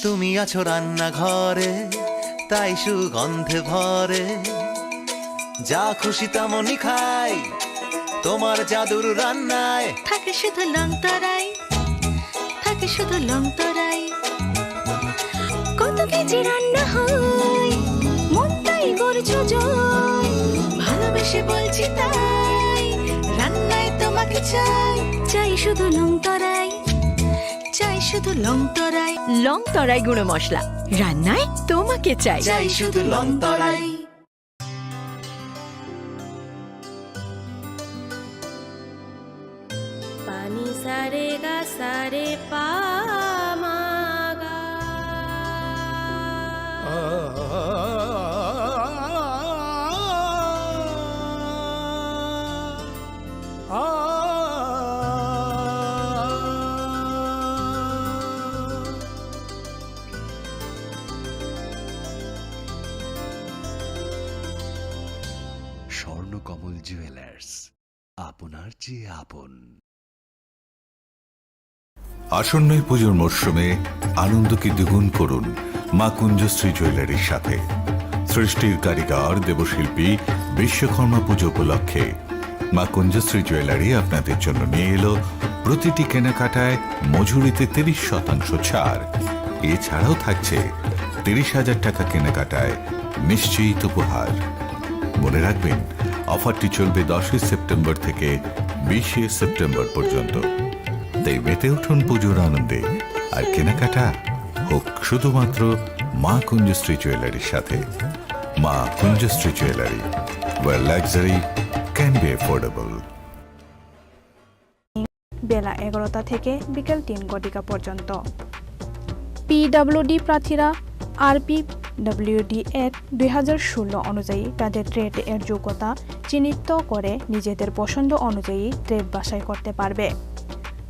তুমি আছো রান্নাঘরে, তাই সুগন্ধে ভরে। যা খুশি তেমনই খাই, তোমার জাদুর রান্নায়। থাকে শুধু লং তরাই, থাকে শুধু লং তরাই। কত কেজি রান্না হয়, মনটাই করছো জয়। ভালোবেসে বলছি তাই, রান্নায় তোমাকে চাই। চাই শুধু লং তরাই, চাই শুধু লং তরাই। লং তরাই গুঁড়ো মশলা, রান্নায় তোমাকে চাই। চাই শুধু লং তরাই। Pani sa re ga sa re pa ma ga. Swarnakamal jewellers, আপনার চেয়ে আপন। আসন্ন এই পুজোর মরশুমে আনন্দকে দ্বিগুণ করুন মা কুঞ্জশ্রী জুয়েলারির সাথে। সৃষ্টির কারিগর দেবশিল্পী বিশ্বকর্মা পুজো উপলক্ষে মা কুঞ্জশ্রী জুয়েলারি আপনাদের জন্য নিয়ে এলো প্রতিটি কেনাকাটায় মজুরিতে তিরিশ শতাংশ ছাড়। এছাড়াও থাকছে তিরিশ হাজার টাকা কেনাকাটায় নিশ্চিত উপহার। মনে রাখবেন, অফারটি চলবে দশই সেপ্টেম্বর থেকে বিশে সেপ্টেম্বর পর্যন্ত। তাই মেতে উঠুন পুজোর আনন্দে, আর কেনাকাটা হোক শুধুমাত্র মা কুঞ্জশ্রী জুয়েলারির সাথে। মা কুঞ্জশ্রী jewellery, where luxury can be affordable. বেলা এগারোটা থেকে বিকেল তিন ঘটিকা পর্যন্ত। পিডব্লিউডি প্রার্থীরা আরপিডব্লিউডি অ্যাক্ট দুই হাজার ষোলো অনুযায়ী তাদের ট্রেড এর যোগ্যতা চিহ্নিত করে নিজেদের পছন্দ অনুযায়ী ট্রেড বাছাই করতে পারবে।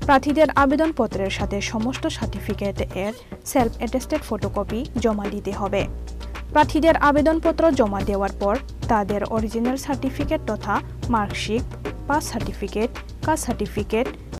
প্রার্থীদের আবেদনপত্রের সাথে সমস্ত সার্টিফিকেট এর সেলফ অ্যাটেস্টেড ফটোকপি জমা দিতে হবে। প্রার্থীদের আবেদনপত্র জমা দেওয়ার পর তাদের অরিজিনাল সার্টিফিকেট তথা marksheet, pass certificate, caste certificate,